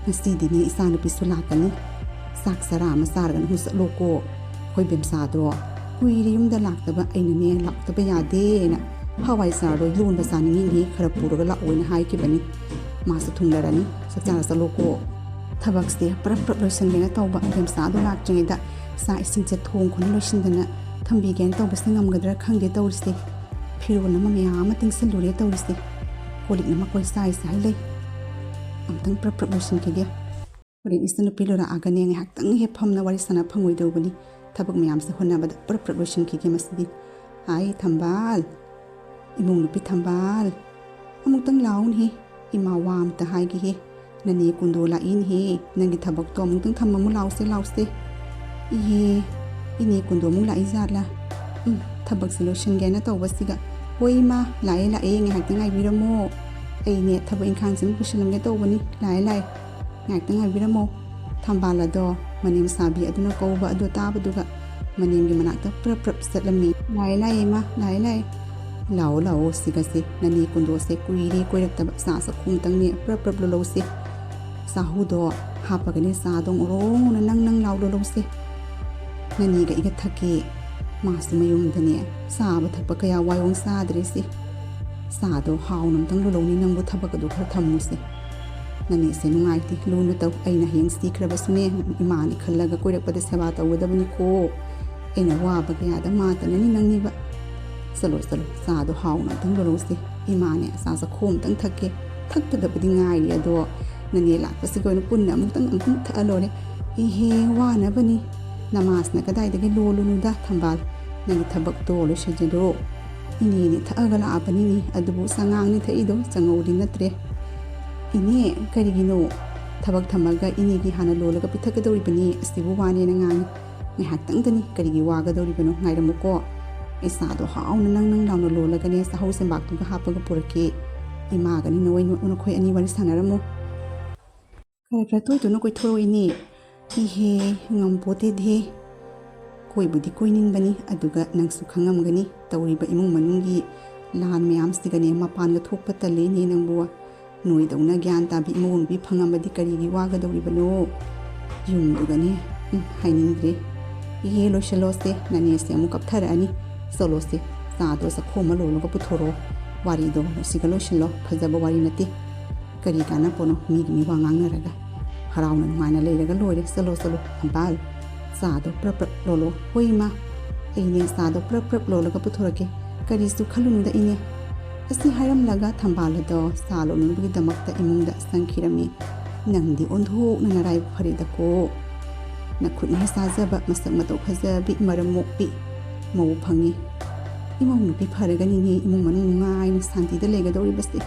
ꯉꯁꯤꯗꯤꯅꯦ ꯏꯆꯥꯅꯨꯄꯤꯁꯨ ꯂꯥꯛꯀꯅꯤ꯫ ꯆꯥꯛ ꯆꯔꯥ ꯑꯃ ꯆꯥꯔꯒ ꯅꯪꯁꯨ ꯆꯠꯂꯣꯀꯣ꯫ ꯑꯩꯈꯣꯏ ꯕꯦꯝꯆꯥꯗꯣ ꯀꯨꯏꯔꯦ ꯌꯨꯝꯗ ꯂꯥꯛꯇꯕ, ꯑꯩꯅꯅꯦ ꯂꯥꯛꯇꯕ ꯌꯥꯗꯦꯅ ꯍꯋꯥꯏꯖꯥꯔꯗꯣ ꯂꯣꯟꯕ ꯆꯥꯅꯤꯡꯉꯤꯅꯦ, ꯈꯔ ꯄꯨꯔꯒ ꯂꯥꯛꯑꯣꯅ ꯍꯥꯏꯈꯤꯕꯅꯤ꯫ ꯃꯥꯁꯨ ꯊꯨꯡꯂꯔꯅꯤ, ꯆꯥꯛ ꯆꯥꯔ ꯆꯠꯂꯣꯀꯣ꯫ ꯊꯕꯛꯁꯦ ꯄꯔꯞ ꯄꯔꯞ ꯂꯣꯏꯁꯤꯟꯒꯦꯅ ꯇꯧꯕ, ꯕꯦꯝꯆꯥꯗꯣ ꯂꯥꯛꯇ꯭ꯔꯤꯉꯩꯗ ꯆꯥꯛ ꯏꯁꯤꯡꯁꯦ ꯊꯣꯡ ꯈꯣꯠꯅ ꯂꯣꯏꯁꯤꯟꯗꯅ ꯊꯝꯕꯤꯒꯦꯅ ꯇꯧꯕꯁꯦ ꯉꯝꯒꯗ꯭ꯔꯥ ꯈꯪꯗꯦ ꯇꯧꯔꯤꯁꯦ꯫ ꯐꯤꯔꯣꯜ ꯑꯃ ꯃꯌꯥꯝ ꯑꯃ ꯇꯤꯡꯁꯜꯂꯨꯔꯦ ꯇꯧꯔꯤꯁꯦ꯫ ꯀꯣꯜ ꯂꯤꯛꯅ ꯃꯀꯣꯏ ꯆꯥꯏꯁꯦ ꯍꯥꯏ ꯂꯩ꯫ ꯑꯝꯇꯪ ꯄ꯭ꯔꯞ ꯄ꯭ꯔꯞ ꯂꯣꯏꯁꯤꯟꯈꯤꯒꯦ꯫ ꯍꯣꯔꯦꯟ ꯏꯆꯟꯅꯨꯄꯤ ꯂꯨꯔꯛꯑꯒꯅꯦ ꯉꯥꯏꯍꯥꯛꯇꯪ ꯍꯦꯛ ꯐꯝꯅ ꯋꯥꯔꯤ ꯁꯥꯟꯅ ꯐꯪꯉꯣꯏꯗꯧꯕꯅꯤ꯫ ꯊꯕꯛ ꯃꯌꯥꯝꯁꯦ ꯍꯣꯠꯅꯕꯗ ꯄ꯭ꯔꯞ ꯄ꯭ꯔꯞ ꯂꯣꯏꯁꯤꯟꯈꯤꯒꯦ ꯃꯁꯤꯗꯤ꯫ ꯑꯥꯏ ꯊꯝꯕꯥꯜ, ꯏꯕꯨꯡ ꯅꯨꯄꯤ ꯊꯝꯕꯥꯜ, ꯑꯃꯨꯛꯇꯪ ꯂꯥꯛꯎꯅꯦꯍꯦ꯫ ꯏꯃꯥ ꯋꯥ ꯑꯝꯇ ꯍꯥꯏꯒꯦꯍꯦ꯫ ꯅꯅꯦ ꯀꯨꯟꯗꯣ ꯂꯥꯛꯏꯅꯦꯍꯦ꯫ ꯅꯪꯒꯤ ꯊꯕꯛꯇꯣ ꯑꯃꯨꯛꯇꯪ ꯊꯝꯃꯝꯃꯨ, ꯂꯥꯎꯁꯦ, ꯂꯥꯎꯁꯦ꯫ ꯏꯍꯦ, ꯏꯅꯦ ꯀꯨꯟꯗꯣ ꯑꯃꯨꯛ ꯂꯥꯛꯏ ꯖꯥꯠꯂꯥ? ꯎꯝ, ꯊꯕꯛꯁꯦ ꯂꯣꯏꯁꯤꯟꯒꯦꯅ ꯇꯧꯕꯁꯤꯒ꯫ ꯍꯣꯏ ꯏꯃꯥ, ꯂꯥꯛꯑꯦ, ꯂꯥꯛꯑꯦ, ꯉꯥꯏꯍꯥꯛꯇꯪ ꯉꯥꯏꯕꯤꯔꯝꯃꯣ꯫ ꯑꯩꯅꯦ ꯊꯕꯛ ꯏꯪꯈꯥꯡꯁꯦ ꯑꯃꯨꯛ ꯂꯣꯏꯁꯤꯜꯂꯝꯒꯦ ꯇꯧꯕꯅꯤ꯫ ꯂꯥꯛꯑꯦ, ꯂꯥꯛꯑꯦ꯫ ꯉꯥꯏꯍꯥꯛꯇꯪ ꯉꯥꯏꯕꯤꯔꯝꯃꯣ꯫ ꯊꯝꯕꯥꯜ ꯑꯗꯣ ꯃꯅꯦꯝ ꯁꯥꯕꯤ ꯑꯗꯨꯅ ꯀꯧꯕ ꯑꯗꯨ ꯇꯥꯕꯗꯨꯒ ꯃꯅꯦꯝꯒꯤ ꯃꯅꯥꯛꯇ ꯄ꯭ꯔꯞ ꯄ꯭ꯔꯞ ꯆꯠꯂꯝꯃꯤ꯫ ꯂꯥꯛꯑꯦ, ꯂꯥꯛꯑꯦ ꯏꯃꯥ, ꯂꯥꯛꯑꯦ, ꯂꯥꯛꯑꯦ꯫ ꯂꯥꯛꯑꯣ, ꯂꯥꯛꯑꯣ, ꯁꯤꯒꯁꯦ ꯅꯅꯦ ꯀꯨꯟꯗꯣꯁꯦ ꯀꯨꯏꯔꯦ ꯀꯣꯏꯔꯛꯇꯕ꯫ ꯆꯥ ꯆꯥꯛꯈꯨꯝ ꯑꯝꯇꯪꯅꯦ ꯄ꯭ꯔꯞ ꯄ꯭ꯔꯞ ꯂꯣꯜꯂꯧꯁꯦ꯫ ꯆꯥꯍꯧꯗꯣ ꯍꯥꯞꯄꯒꯅꯦ ꯆꯥꯗꯣ ꯉꯧꯔꯣꯡꯅ ꯅꯪ ꯅꯪ ꯂꯥꯎ ꯂꯣꯜꯂꯧꯁꯦ꯫ ꯅꯅꯦꯒ ꯑꯩꯒ ꯊꯛꯀꯦ꯫ ꯃꯥꯁꯨ ꯃꯌꯨꯝꯗꯅꯦ ꯆꯥꯕ ꯊꯛꯄ ꯀꯌꯥ ꯋꯥꯏꯑꯣꯡ ꯆꯥꯗ꯭ꯔꯦꯁꯦ꯫ ꯆꯥꯗꯣ ꯍꯥꯎꯅ ꯑꯝꯇꯪ ꯂꯣꯜꯂꯧꯅꯦ, ꯅꯪꯕꯨ ꯊꯕꯛ ꯑꯗꯨ ꯈꯔ ꯊꯝꯃꯨꯁꯦ꯫ ꯅꯅꯦꯁꯦ ꯅꯨꯡꯉꯥꯏꯇꯦ, ꯂꯨꯅ ꯇꯧ꯫ ꯑꯩꯅ ꯍꯌꯦꯡ ꯁꯤꯈ꯭ꯔꯕꯁꯨꯅꯦ, ꯏꯃꯥꯅꯤ ꯈꯜꯂꯒ ꯀꯣꯏꯔꯛꯄꯗ ꯁꯦꯕꯥ ꯇꯧꯒꯗꯕꯅꯤꯀꯣ꯫ ꯑꯩꯅ ꯋꯥꯕ ꯀꯌꯥꯗ ꯃꯥꯇꯅꯅꯤ ꯅꯪꯅꯤꯕ꯫ ꯆꯠꯂꯣ, ꯆꯠꯂꯣ, ꯆꯥꯗꯣ ꯍꯥꯎꯅ ꯑꯝꯇꯪ ꯂꯣꯜꯂꯧꯁꯦ꯫ ꯏꯃꯥꯅꯦ ꯆꯥ ꯆꯥꯛꯈꯣꯝ ꯑꯝꯇꯪ ꯊꯛꯀꯦ꯫ ꯊꯛꯇꯗꯕꯨꯗꯤ ꯉꯥꯏꯔꯤ, ꯑꯗꯣ ꯅꯅꯦ ꯂꯥꯛꯄꯁꯤꯒ ꯑꯣꯏꯅ ꯄꯨꯟꯅ ꯑꯃꯨꯛꯇꯪ, ꯑꯃꯨꯛꯇꯪ ꯊꯛꯑ ꯂꯣꯏꯔꯦ꯫ ꯏꯍꯦ, ꯋꯥꯅꯕꯅꯤ꯫ ꯅꯃꯥꯁꯅ ꯀꯗꯥꯏꯗꯒꯤ ꯂꯣꯜꯂꯨꯅꯨꯗ, ꯊꯝꯕꯥꯜ꯫ ꯅꯪꯒꯤ ꯊꯕꯛꯇꯣ ꯂꯣꯏꯁꯤꯟꯖꯔꯣ꯫ ꯏꯅꯦꯅꯦ ꯊꯛꯑꯒ ꯂꯥꯛꯑꯕꯅꯤꯅꯦ, ꯑꯗꯨꯕꯨ ꯆꯉꯥꯡꯅꯤ ꯊꯛꯏꯗꯣ, ꯆꯉꯧꯗꯤ ꯅꯠꯇ꯭ꯔꯦ꯫ ꯏꯅꯦ, ꯀꯔꯤꯒꯤꯅꯣ? ꯊꯕꯛ ꯊꯝꯃꯒ ꯏꯅꯦꯒꯤ ꯍꯥꯟꯅ ꯂꯣꯜꯂꯒ ꯄꯤꯊꯛꯀꯗꯧꯔꯤꯕꯅꯤ꯫ ꯑꯁꯤꯕꯨ ꯋꯥꯅꯦꯅ ꯉꯥꯡꯉꯤ꯫ ꯉꯥꯏꯍꯥꯛꯇꯪꯗꯅꯤ, ꯀꯔꯤꯒꯤ ꯋꯥꯒꯗꯧꯔꯤꯕꯅꯣ? ꯉꯥꯏꯔꯝꯃꯨꯀꯣ꯫ ꯑꯩ ꯆꯥꯗꯣ ꯍꯥꯎꯅ ꯅꯪ ꯅꯪ ꯂꯥꯎꯅ ꯂꯣꯜꯂꯒꯅꯦ, ꯆꯥꯍꯧ ꯆꯦꯡꯕꯥꯛꯇꯨꯒ ꯍꯥꯞꯄꯒ ꯄꯨꯔꯛꯀꯦ꯫ ꯏꯃꯥꯒꯅꯤ ꯅꯈꯣꯏ, ꯅꯈꯣꯏ ꯑꯅꯤ ꯋꯥꯔꯤ ꯁꯥꯟꯅꯔꯝꯃꯨ꯫ ꯈꯔ ꯈꯔ ꯇꯣꯏ ꯇꯣꯏꯅ ꯀꯣꯏꯊꯣꯔꯛꯑꯣ ꯏꯅꯦ꯫ ꯏꯍꯦ, ꯉꯝꯄꯣꯠꯇꯦꯗꯍꯦ꯫ ꯀꯣꯏꯕꯨꯗꯤ ꯀꯣꯏꯅꯤꯡꯕꯅꯤ, ꯑꯗꯨꯒ ꯅꯪꯁꯨ ꯈꯪꯉꯝꯒꯅꯤ, ꯇꯧꯔꯤꯕ ꯏꯃꯨꯡ ꯃꯅꯨꯡꯒꯤ ꯂꯥꯟ ꯃꯌꯥꯝꯁꯤꯒꯅꯦ, ꯃꯄꯥꯟꯒ ꯊꯣꯛꯄ ꯇꯜꯂꯦ ꯏꯅꯦ ꯅꯪꯕꯨ꯫ ꯅꯣꯏꯗꯧꯅ ꯒ꯭ꯌꯥꯟ ꯇꯥꯕꯤ ꯏꯃꯧ ꯅꯨꯄꯤ ꯐꯪꯉꯝꯕꯗꯤ ꯀꯔꯤꯒꯤ ꯋꯥꯒꯗꯧꯔꯤꯕꯅꯣ? ꯌꯨꯝꯗꯨꯒꯅꯦ, ꯎꯝ, ꯍꯥꯏꯅꯤꯡꯗ꯭ꯔꯦ꯫ ꯏꯍꯦ, ꯂꯣꯏꯁꯤꯜꯂꯣꯁꯦ, ꯅꯅꯦꯁꯦ ꯑꯃꯨꯛ ꯀꯞꯊꯔꯛꯑꯅꯤ꯫ ꯆꯠꯂꯣꯁꯦ, ꯆꯥꯗꯣ ꯆꯥꯛꯈꯣꯝ ꯑꯃ ꯂꯣꯜꯂꯒ ꯄꯨꯊꯣꯔꯛꯑꯣ꯫ ꯋꯥꯔꯤꯗꯣ ꯑꯁꯤꯒ ꯂꯣꯏꯁꯤꯜꯂꯣ, ꯐꯖꯕ ꯋꯥꯔꯤ ꯅꯠꯇꯦ꯫ ꯀꯔꯤ ꯀꯥꯟꯅꯄꯣꯠꯅꯣ ꯃꯤꯒꯤ ꯃꯤꯋꯥ ꯉꯥꯡꯅꯔꯒ? ꯍꯔꯥꯎꯅ ꯅꯨꯡꯉꯥꯏꯅ ꯂꯩꯔꯒ ꯂꯣꯏꯔꯦ꯫ ꯆꯠꯂꯣ, ꯆꯠꯂꯣ, ꯊꯝꯕꯥꯜ, ꯆꯥꯗꯣ ꯄ꯭ꯔꯞ ꯄ꯭ꯔꯞ ꯂꯣꯜꯂꯣ꯫ ꯍꯣꯏ ꯏꯃꯥ, ꯑꯩꯅꯦ ꯆꯥꯗꯣ ꯄ꯭ꯔꯞ ꯄ꯭ꯔꯞ ꯂꯣꯜꯂꯒ ꯄꯨꯊꯣꯔꯛꯀꯦ꯫ ꯀꯔꯤꯁꯨ ꯈꯜꯂꯨꯅꯨꯗ ꯏꯅꯦ꯫ ꯑꯁꯤ ꯍꯥꯏꯔꯝꯂꯒ ꯊꯝꯕꯥꯜ ꯑꯗꯣ ꯆꯥ ꯂꯣꯟꯅꯕꯒꯤꯗꯃꯛꯇ ꯏꯃꯨꯡꯗ ꯆꯪꯈꯤꯔꯝꯃꯤ꯫ ꯅꯪꯗꯤ ꯑꯣꯟꯊꯣꯛꯅ ꯅꯔꯥꯏꯕꯛ ꯐꯔꯦꯗꯀꯣ꯫ ꯅꯈꯨꯠꯅ ꯆꯥꯖꯕ ꯃꯁꯛ ꯃꯇꯧ ꯐꯖꯕꯤ ꯃꯔꯝ ꯃꯣꯛꯄꯤ ꯃꯧ ꯐꯪꯉꯤ꯫ ꯏꯃꯧ ꯅꯨꯄꯤ ꯐꯔꯒꯅꯤꯅꯦ ꯏꯃꯨꯡ ꯃꯅꯨꯡ ꯅꯨꯡꯉꯥꯏꯅ ꯁꯥꯟꯇꯤꯗ ꯂꯩꯒꯗꯧꯔꯤꯕꯁꯦ꯫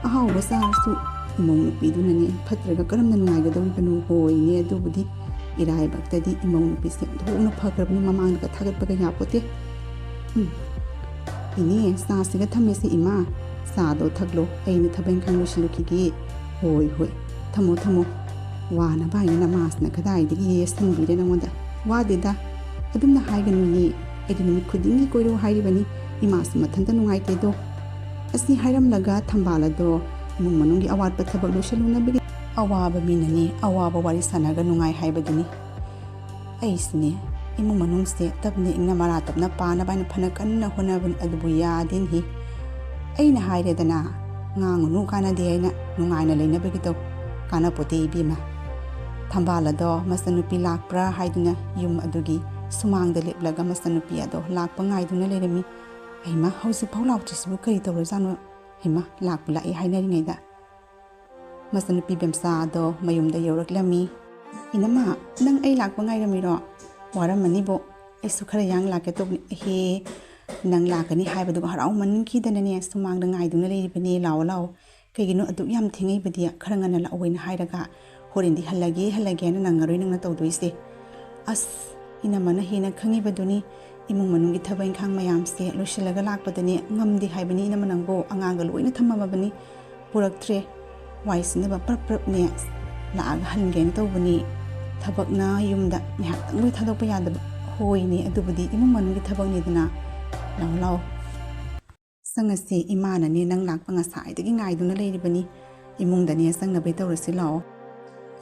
ꯑꯍꯥꯎꯕ ꯆꯥꯔꯁꯨ ꯏꯃꯧ ꯅꯨꯄꯤꯗꯨꯅꯅꯦ ꯐꯠꯇ꯭ꯔꯒ ꯀꯔꯝꯅ ꯅꯨꯡꯉꯥꯏꯒꯗꯧꯔꯤꯕꯅꯣ? ꯍꯣꯏꯅꯦ, ꯑꯗꯨꯕꯨꯗꯤ ꯏꯔꯥꯏꯕꯛꯇꯗꯤ ꯏꯃꯧ ꯅꯨꯄꯤꯁꯦ ꯑꯣꯟꯊꯣꯛꯅ ꯐꯈ꯭ꯔꯕꯅꯤ, ꯃꯃꯥꯡꯗꯒ ꯊꯥꯒꯠꯄꯒ ꯌꯥꯄꯣꯠꯇꯦ꯫ ꯎꯝ, ꯏꯅꯦ, ꯆꯥꯁꯤꯒ ꯊꯝꯃꯦꯁꯦ ꯏꯃꯥ꯫ ꯆꯥꯗꯣ ꯊꯛꯂꯣ, ꯑꯩꯅ ꯊꯕꯛ ꯏꯪꯈꯥꯡ ꯂꯣꯏꯁꯤꯜꯂꯨꯈꯤꯒꯦ꯫ ꯍꯣꯏ ꯍꯣꯏ, ꯊꯝꯃꯣ ꯊꯝꯃꯣ꯫ ꯋꯥꯅꯕ ꯍꯥꯏꯅ ꯅꯃꯥꯁꯤꯅ ꯀꯗꯥꯏꯗꯒꯤ ꯌꯦꯁꯟꯕꯤꯔꯦ ꯅꯉꯣꯟꯗ? ꯋꯥꯗꯦꯗ, ꯑꯗꯨꯝꯅ ꯍꯥꯏꯒꯅꯨꯅꯦ꯫ ꯑꯩꯗꯤ ꯅꯨꯃꯤꯠ ꯈꯨꯗꯤꯡꯒꯤ ꯀꯣꯏꯔꯨ ꯍꯥꯏꯔꯤꯕꯅꯤ, ꯏꯃꯥꯁꯨ ꯃꯊꯟꯇ ꯅꯨꯡꯉꯥꯏꯇꯦꯗꯣ꯫ ꯑꯁꯤ ꯍꯥꯏꯔꯝꯂꯒ ꯊꯝꯕꯥꯜ ꯑꯗꯣ ꯏꯃꯨꯡ ꯃꯅꯨꯡꯒꯤ ꯑꯋꯥꯠꯄ ꯊꯕꯛ ꯂꯣꯏꯁꯤꯜꯂꯨꯅꯕꯒꯤ ꯑꯋꯥꯕ ꯃꯤꯅꯅꯦ ꯑꯋꯥꯕ ꯋꯥꯔꯤ ꯁꯥꯟꯅꯔꯒ ꯅꯨꯡꯉꯥꯏ ꯍꯥꯏꯕꯗꯨꯅꯤ꯫ ꯑꯩꯁꯨꯅꯦ, ꯏꯃꯨꯡ ꯃꯅꯨꯡꯁꯦ ꯇꯞꯅ ꯏꯪꯅ ꯃꯔꯥ ꯇꯞꯅ ꯄꯥꯅꯕ ꯍꯥꯏꯅ ꯐꯅ ꯀꯟꯅ ꯍꯣꯠꯅꯕꯅꯤ, ꯑꯗꯨꯕꯨ ꯌꯥꯗꯦꯅꯦꯍꯦ꯫ ꯑꯩꯅ ꯍꯥꯏꯔꯦꯗꯅ, "ꯉꯥꯡꯉꯨꯅꯨ, ꯀꯥꯟꯅꯗꯦ" ꯍꯥꯏꯅ ꯅꯨꯡꯉꯥꯏꯅ ꯂꯩꯅꯕꯒꯤ ꯇꯧ꯫ ꯀꯥꯟꯅꯄꯣꯠꯇꯦ ꯏꯕꯦꯝꯃ꯫ ꯊꯝꯕꯥꯜ ꯑꯗꯣ ꯃꯆꯟꯅꯨꯄꯤ ꯂꯥꯛꯄ꯭ꯔꯥ ꯍꯥꯏꯗꯨꯅ ꯌꯨꯝ ꯑꯗꯨꯒꯤ ꯁꯨꯃꯥꯡꯗ ꯂꯦꯞꯂꯒ ꯃꯆꯟꯅꯨꯄꯤ ꯑꯗꯣ ꯂꯥꯛꯄ ꯉꯥꯏꯗꯨꯅ ꯂꯩꯔꯝꯃꯤ꯫ "ꯍꯩꯃꯥ, ꯍꯧꯖꯤꯛꯐꯥꯎ ꯂꯥꯛꯇ꯭ꯔꯤꯁꯤꯕꯨ ꯀꯔꯤ ꯇꯧꯔꯖꯥꯠꯅꯣ? ꯍꯩꯃꯥ, ꯂꯥꯛꯄꯨ ꯂꯥꯛꯏ" ꯍꯥꯏꯅꯔꯤꯉꯩꯗ ꯃꯆꯟꯅꯨꯄꯤ ꯕꯦꯝꯆꯥ ꯑꯗꯣ ꯃꯌꯨꯝꯗ ꯌꯧꯔꯛꯂꯝꯃꯤ꯫ "ꯏꯅꯝꯃ, ꯅꯪ ꯑꯩ ꯂꯥꯛꯄ ꯉꯥꯏꯔꯝꯃꯤꯔꯣ? ꯋꯥꯔꯝꯃꯅꯤꯕꯣ꯫ ꯑꯩꯁꯨ ꯈꯔ ꯌꯥꯡ ꯂꯥꯛꯀꯦ ꯇꯧꯕꯅꯤ꯫" "ꯑꯦꯍꯦ, ꯅꯪ ꯂꯥꯛꯀꯅꯤ ꯍꯥꯏꯕꯗꯨꯒ ꯍꯔꯥꯎꯃꯟꯈꯤꯗꯅꯅꯦ ꯁꯨꯃꯥꯡꯗ ꯉꯥꯏꯗꯨꯅ ꯂꯩꯔꯤꯕꯅꯦ꯫ ꯂꯥꯛꯑꯣ, ꯂꯥꯛꯑꯣ꯫ ꯀꯩꯒꯤꯅꯣ ꯑꯗꯨꯛ ꯌꯥꯝ ꯊꯦꯡꯉꯛꯏꯕꯗꯤ?" "ꯈꯔ ꯉꯟꯅ ꯂꯥꯛꯑꯣꯅ ꯍꯥꯏꯔꯒ ꯍꯣꯔꯦꯟꯗꯤ ꯍꯜꯂꯒꯦ, ꯍꯜꯂꯒꯦꯅ ꯅꯪꯉꯔꯣꯏ ꯅꯪꯅ ꯇꯧꯗꯣꯏꯁꯦ꯫" "ꯑꯁ, ꯏꯅꯝꯃꯅ ꯍꯦꯟꯅ ꯈꯪꯉꯤꯕꯗꯨꯅꯤ꯫ ꯏꯃꯨꯡ ꯃꯅꯨꯡꯒꯤ ꯊꯕꯛ ꯏꯪꯈꯥꯡ ꯃꯌꯥꯝꯁꯦ ꯂꯣꯏꯁꯤꯜꯂꯒ ꯂꯥꯛꯄꯗꯅꯦ ꯉꯝꯗꯦ ꯍꯥꯏꯕꯅꯤ ꯏꯅꯝꯃ ꯅꯪꯕꯨ꯫ ꯑꯉꯥꯡꯒ ꯂꯣꯏꯅ ꯊꯝꯃꯝꯃꯕꯅꯤ, ꯄꯨꯔꯛꯇ꯭ꯔꯦ꯫ ꯋꯥꯏ ꯁꯤꯠꯅꯕ ꯄ꯭ꯔꯞ ꯄ꯭ꯔꯞꯅꯦ ꯂꯥꯛꯑꯒ ꯍꯟꯒꯦꯅ ꯇꯧꯕꯅꯤ꯫ ꯊꯕꯛꯅ ꯌꯨꯝꯗ ꯉꯥꯏꯍꯥꯛꯇꯪ ꯂꯣꯏ ꯊꯥꯗꯣꯛꯄ ꯌꯥꯗꯕ?" "ꯍꯣꯏꯅꯦ, ꯑꯗꯨꯕꯨꯗꯤ ꯏꯃꯨꯡ ꯃꯅꯨꯡꯒꯤ ꯊꯕꯛꯅꯤꯗꯅ꯫ ꯂꯥꯛꯑꯣ, ꯂꯥꯛꯑꯣ꯫ ꯆꯪꯉꯁꯤ, ꯏꯃꯥꯅꯅꯦ ꯅꯪ ꯂꯥꯛꯄ ꯉꯁꯥꯏꯗꯒꯤ ꯉꯥꯏꯗꯨꯅ ꯂꯩꯔꯤꯕꯅꯤ꯫ ꯏꯃꯨꯡꯗꯅꯦ ꯆꯪꯅꯕꯩ ꯇꯧꯔꯁꯤ, ꯂꯥꯛꯑꯣ꯫"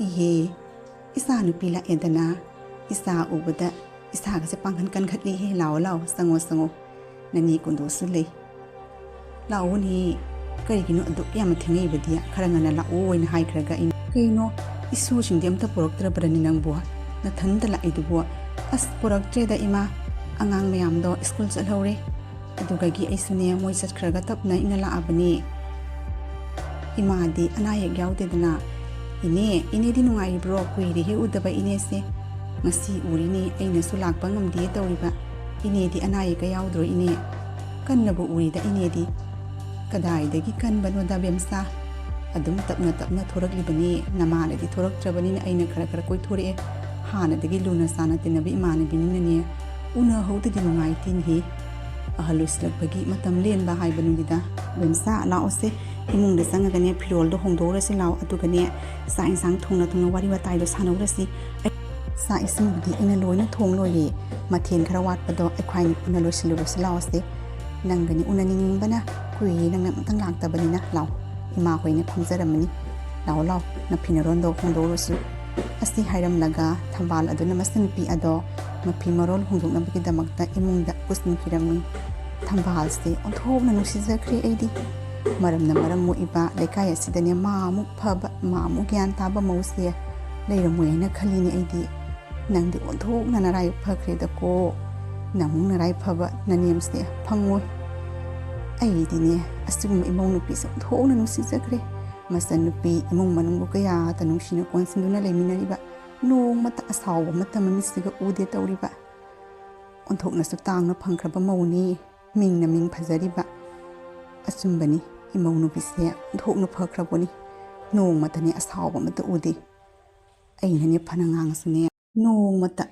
"ꯏꯍꯦ, ꯏꯆꯥ ꯅꯨꯄꯤ ꯂꯥꯛꯑꯦꯗꯅ, ꯏꯆꯥ ꯎꯕꯗ ꯏꯁꯥꯒꯁꯦ ꯄꯥꯡꯒꯜ ꯀꯟꯈꯠꯂꯤꯍꯦ꯫ ꯂꯥꯛꯑꯣ, ꯂꯥꯛꯑꯣ, ꯆꯪꯉꯣ, ꯆꯪꯉꯣ꯫ ꯅꯅꯦ ꯀꯨꯟꯗꯣꯁꯨ ꯂꯩ꯫ ꯂꯥꯛꯑꯣꯅꯦ, ꯀꯔꯤꯒꯤꯅꯣ ꯑꯗꯨꯛ ꯌꯥꯝꯅ ꯊꯦꯡꯉꯛꯏꯕꯗꯤ? ꯈꯔ ꯉꯟꯅ ꯂꯥꯛꯑꯣ ꯍꯥꯏꯅ ꯍꯥꯏꯈ꯭ꯔꯒ ꯑꯩꯅ꯫ ꯀꯩꯅꯣ, ꯏꯁꯨꯁꯤꯡꯗꯤ ꯑꯝꯇ ꯄꯨꯔꯛꯇ꯭ꯔꯕ꯭ꯔꯅꯦ ꯅꯪꯕꯨ? ꯅꯊꯟꯇ ꯂꯥꯛꯏꯗꯨꯕꯨ?" "ꯑꯁ, ꯄꯨꯔꯛꯇ꯭ꯔꯦꯗ ꯏꯃꯥ, ꯑꯉꯥꯡ ꯃꯌꯥꯝꯗꯣ ꯁ꯭ꯀꯨꯜ ꯆꯠꯍꯧꯔꯦ꯫ ꯑꯗꯨꯒꯒꯤ ꯑꯩꯁꯨꯅꯦ ꯃꯣꯏ ꯆꯠꯈ꯭ꯔꯒ ꯇꯞꯅ ꯏꯪꯅ ꯂꯥꯛꯑꯕꯅꯦ꯫" "ꯏꯃꯥꯗꯤ ꯑꯅꯥ ꯑꯌꯦꯛ ꯌꯥꯎꯗꯦꯗꯅ?" "ꯏꯅꯦ, ꯏꯅꯦꯗꯤ ꯅꯨꯡꯉꯥꯏꯔꯤꯕ꯭ꯔꯣ? ꯀꯨꯏꯔꯦꯍꯦ ꯎꯗꯕ ꯏꯅꯦꯁꯦ꯫ "ꯉꯁꯤ ꯎꯔꯤꯅꯦ, ꯑꯩꯅꯁꯨ ꯂꯥꯛꯄ ꯉꯝꯗꯦ ꯇꯧꯔꯤꯕ꯫ ꯏꯅꯦꯗꯤ ꯑꯅꯥ ꯑꯌꯦꯛꯀ ꯌꯥꯎꯗ꯭ꯔꯣ ꯏꯅꯦ? ꯀꯟꯅꯕꯨ ꯎꯔꯤꯗ ꯏꯅꯦꯗꯤ꯫" "ꯀꯗꯥꯏꯗꯒꯤ ꯀꯟꯕꯅꯣꯗ ꯕꯦꯝꯁꯥ, ꯑꯗꯨꯝ ꯇꯞꯅ ꯇꯞꯅ ꯊꯣꯔꯛꯂꯤꯕꯅꯤ꯫ ꯅꯃꯥꯅꯗꯤ ꯊꯣꯔꯛꯇ꯭ꯔꯕꯅꯤꯅ ꯑꯩꯅ ꯈꯔ ꯈꯔ ꯀꯣꯏꯊꯣꯔꯛꯑꯦ꯫ ꯍꯥꯟꯅꯗꯒꯤ ꯂꯨꯅ ꯆꯥꯟꯅ ꯇꯤꯟꯅꯕ ꯏꯃꯥꯟꯅꯕꯤꯅꯤꯅꯅꯦ, ꯎꯅꯍꯧꯗꯗꯤ ꯅꯨꯡꯉꯥꯏꯇꯦꯅꯦꯍꯦ꯫ ꯑꯍꯜ ꯑꯣꯏꯁꯤꯜꯂꯛꯄꯒꯤ ꯃꯇꯝ ꯂꯦꯟꯕ ꯍꯥꯏꯕꯅꯤꯗ꯫" "ꯕꯦꯝꯁꯥ, ꯂꯥꯛꯑꯣꯁꯦ, ꯏꯃꯨꯡꯗ ꯆꯪꯉꯒꯅꯦ ꯐꯤꯔꯣꯜꯗꯣ ꯍꯣꯡꯗꯣꯛꯎꯔꯁꯤ ꯂꯥꯛꯑꯣ, ꯑꯗꯨꯒꯅꯦ ꯆꯥꯛ ꯏꯟꯁꯥꯡ ꯊꯣꯡꯅ ꯊꯣꯡꯅ ꯋꯥꯔꯤ ꯋꯥꯇꯥꯏꯗꯣ ꯁꯥꯟꯅꯧꯔꯁꯤ꯫ ꯑꯩ ꯆꯥꯛ ꯏꯁꯤꯡꯕꯨꯗꯤ ꯑꯩꯅ ꯂꯣꯏꯅ ꯊꯣꯡ ꯂꯣꯏꯔꯦ, ꯃꯊꯦꯜ ꯈꯔ ꯋꯥꯠꯄꯗꯣ ꯑꯩꯈꯣꯏꯅꯤ ꯄꯨꯟꯅ ꯂꯣꯏꯁꯤꯜꯂꯨꯔꯁꯤ ꯂꯥꯛꯑꯣꯁꯦ꯫ ꯅꯪꯒꯅꯤ ꯎꯅꯅꯤꯡꯕꯅ ꯀꯨꯏꯔꯦ, ꯅꯪ ꯑꯃꯨꯛꯇꯪ ꯂꯥꯛꯇꯕꯅꯤꯅ꯫ ꯂꯥꯛꯑꯣ, ꯏꯃꯥ ꯍꯣꯏꯅ ꯐꯝꯖꯔꯝꯃꯅꯤ꯫ ꯂꯥꯛꯑꯣ ꯂꯥꯛꯑꯣ, ꯅꯐꯤ ꯅꯔꯣꯟꯗꯣ ꯍꯣꯡꯗꯣꯛꯎꯔꯁꯨ꯫" ꯑꯁꯤ ꯍꯥꯏꯔꯝꯂꯒ ꯊꯝꯕꯥꯜ ꯑꯗꯨꯅ ꯃꯆꯟꯅꯨꯄꯤ ꯑꯗꯣ ꯃꯐꯤ ꯃꯔꯣꯜ ꯍꯣꯡꯗꯣꯛꯅꯕꯒꯤꯗꯃꯛꯇ ꯏꯃꯨꯡꯗ ꯄꯨꯁꯤꯟꯈꯤꯔꯝꯃꯤ꯫ ꯊꯝꯕꯥꯜꯁꯦ ꯑꯣꯟꯊꯣꯛꯅ ꯅꯨꯡꯁꯤꯖꯈ꯭ꯔꯦ ꯑꯩꯗꯤ꯫ ꯃꯔꯝꯅ ꯃꯔꯝ ꯃꯣꯛꯏꯕ ꯂꯩꯀꯥꯏ ꯑꯁꯤꯗꯅꯦ ꯃꯥ ꯑꯃꯨꯛ ꯐꯕ, ꯃꯥ ꯑꯃꯨꯛ ꯒ꯭ꯌꯥꯟ ꯇꯥꯕ ꯃꯧꯁꯦ ꯂꯩꯔꯝꯃꯣꯏ ꯍꯥꯏꯅ ꯈꯜꯂꯤꯅꯦ ꯑꯩꯗꯤ꯫ "ꯅꯪꯗꯤ ꯑꯣꯟꯊꯣꯛꯅ ꯅꯔꯥꯏ ꯐꯈ꯭ꯔꯦꯗꯀꯣ꯫ ꯅꯪꯃꯨꯛ ꯅꯔꯥꯏ ꯐꯕ ꯅꯅꯦꯝꯁꯦ ꯐꯪꯉꯣꯏ꯫" ꯑꯩꯗꯤꯅꯦ ꯑꯁꯤꯒꯨꯝꯕ ꯏꯃꯧ ꯅꯨꯄꯤꯁꯦ ꯑꯣꯟꯊꯣꯛꯅ ꯅꯨꯡꯁꯤꯖꯈ꯭ꯔꯦ꯫ ꯃꯆꯟꯅꯨꯄꯤ ꯏꯃꯨꯡ ꯃꯅꯨꯡꯕꯨ ꯀꯌꯥꯗ ꯅꯨꯡꯁꯤꯅ ꯀꯣꯟꯁꯤꯟꯗꯨꯅ ꯂꯩꯃꯤꯟꯅꯔꯤꯕ, ꯅꯣꯡꯃꯇ ꯑꯁꯥꯎꯕ ꯑꯃꯠꯇ ꯃꯃꯤꯠꯁꯤꯒ ꯎꯗꯦ ꯇꯧꯔꯤꯕ꯫ ꯑꯣꯟꯊꯣꯛꯅꯁꯨ ꯇꯥꯡꯅ ꯐꯪꯈ꯭ꯔꯕ ꯃꯧꯅꯤ, ꯃꯤꯡꯅ ꯃꯤꯡ ꯐꯖꯔꯤꯕ꯫ ꯑꯆꯨꯝꯕꯅꯤ, ꯏꯃꯧ ꯅꯨꯄꯤꯁꯦ ꯑꯣꯟꯊꯣꯛꯅ ꯐꯈ꯭ꯔꯕꯅꯤ, ꯅꯣꯡꯃꯇꯅꯦ ꯑꯁꯥꯎꯕ ꯑꯃꯠꯇ ꯎꯗꯦ꯫ ꯑꯩꯅꯅꯦ ꯐꯅ ꯉꯥꯡꯉꯁꯨꯅꯦ, ꯅꯣꯡꯃꯇ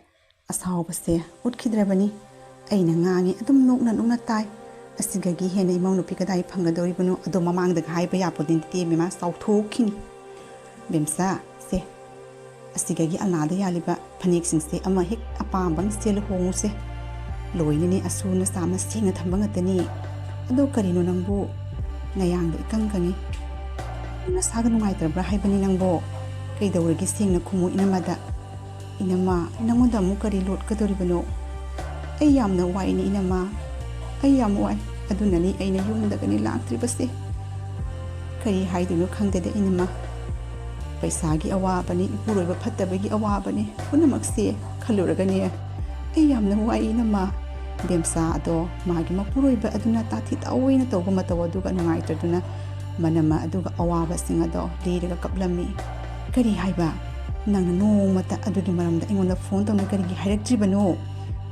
ꯑꯁꯥꯎꯕꯁꯦ ꯎꯠꯈꯤꯗ꯭ꯔꯕꯅꯤ꯫ ꯑꯩꯅ ꯉꯥꯡꯉꯤ, ꯑꯗꯨꯝ ꯅꯣꯛꯅ ꯅꯣꯛꯅ ꯇꯥꯏ꯫ ꯑꯁꯤꯗꯒꯤ ꯍꯦꯟꯅ ꯏꯃꯧ ꯅꯨꯄꯤ ꯀꯗꯥꯏ ꯐꯪꯒꯗꯧꯔꯤꯕꯅꯣ? ꯑꯗꯣ ꯃꯃꯥꯡꯗꯒ ꯍꯥꯏꯕ ꯌꯥꯄꯣꯠꯇꯦ, ꯏꯕꯦꯝꯃ, ꯆꯥꯎꯊꯣꯛꯈꯤꯅꯤ꯫ "ꯕꯦꯝꯆꯥ, ꯁꯦ, ꯑꯁꯤꯗꯒꯤ ꯑꯂꯥꯗ ꯌꯥꯜꯂꯤꯕ ꯐꯅꯦꯛꯁꯤꯡꯁꯦ ꯑꯃ ꯍꯦꯛ ꯑꯄꯥꯝꯕ ꯑꯃ ꯁꯦꯠꯂ ꯍꯣꯡꯉꯨꯁꯦ꯫ ꯂꯣꯏꯅꯅꯦ ꯑꯁꯨꯅ ꯆꯥꯝꯅ ꯁꯦꯡꯅ ꯊꯝꯕ ꯉꯥꯛꯇꯅꯤ꯫ ꯑꯗꯣ ꯀꯔꯤꯅꯣ ꯅꯪꯕꯨ ꯅꯌꯥꯡꯗꯣ ꯏꯀꯪ ꯀꯪꯉꯤ? ꯅꯁꯥꯒ ꯅꯨꯡꯉꯥꯏꯇ꯭ꯔꯕ꯭ꯔꯥ ꯍꯥꯏꯕꯅꯤ ꯅꯪꯕꯣ? ꯀꯩꯗꯧꯔꯒꯦ? ꯁꯦꯡꯅ ꯈꯨꯝꯃꯨ ꯏꯅꯝꯃꯗ꯫" "ꯏꯅꯝꯃ, ꯅꯪꯉꯣꯟꯗ ꯑꯃꯨꯛ ꯀꯔꯤ ꯂꯣꯠꯀꯗꯧꯔꯤꯕꯅꯣ? ꯑꯩ ꯌꯥꯝꯅ ꯋꯥꯏꯅꯦ ꯏꯅꯝꯃ, ꯑꯩ ꯌꯥꯝ ꯋꯥꯏ꯫ ꯑꯗꯨꯅꯅꯤ ꯑꯩꯅ ꯌꯨꯝꯗꯒꯅꯤ ꯂꯥꯛꯇ꯭ꯔꯤꯕꯁꯦ꯫ ꯀꯔꯤ ꯍꯥꯏꯗꯣꯏꯅꯣ ꯈꯪꯗꯦꯗ ꯏꯅꯝꯃ꯫ ꯄꯩꯁꯥꯒꯤ ꯑꯋꯥꯕꯅꯤ, ꯏꯄꯨꯔꯣꯏꯕ ꯐꯠꯇꯕꯒꯤ ꯑꯋꯥꯕꯅꯤ, ꯄꯨꯝꯅꯃꯛꯁꯦ ꯈꯜꯂꯨꯔꯒꯅꯦ ꯑꯩ ꯌꯥꯝꯅ ꯋꯥꯏ ꯏꯅꯝꯃ꯫" ꯕꯦꯝꯆꯥ ꯑꯗꯣ ꯃꯥꯒꯤ ꯃꯄꯨꯔꯣꯏꯕ ꯑꯗꯨꯅ ꯇꯥꯊꯤ ꯇꯥꯑꯣꯏꯅ ꯇꯧꯕ ꯃꯇꯧ ꯑꯗꯨꯒ ꯅꯨꯡꯉꯥꯏꯇꯗꯨꯅ ꯃꯅꯝꯃ ꯑꯗꯨꯒ ꯑꯋꯥꯕꯁꯤꯡ ꯑꯗꯣ ꯂꯤꯔꯒ ꯀꯞꯂꯝꯃꯤ꯫ "ꯀꯔꯤ ꯍꯥꯏꯕ? ꯅꯪꯅ ꯅꯣꯡꯃꯇ ꯑꯗꯨꯒꯤ ꯃꯔꯝꯗ ꯑꯩꯉꯣꯟꯗ ꯐꯣꯟ ꯇꯧꯅ ꯀꯔꯤꯒꯤ ꯍꯥꯏꯔꯛꯇ꯭ꯔꯤꯕꯅꯣ?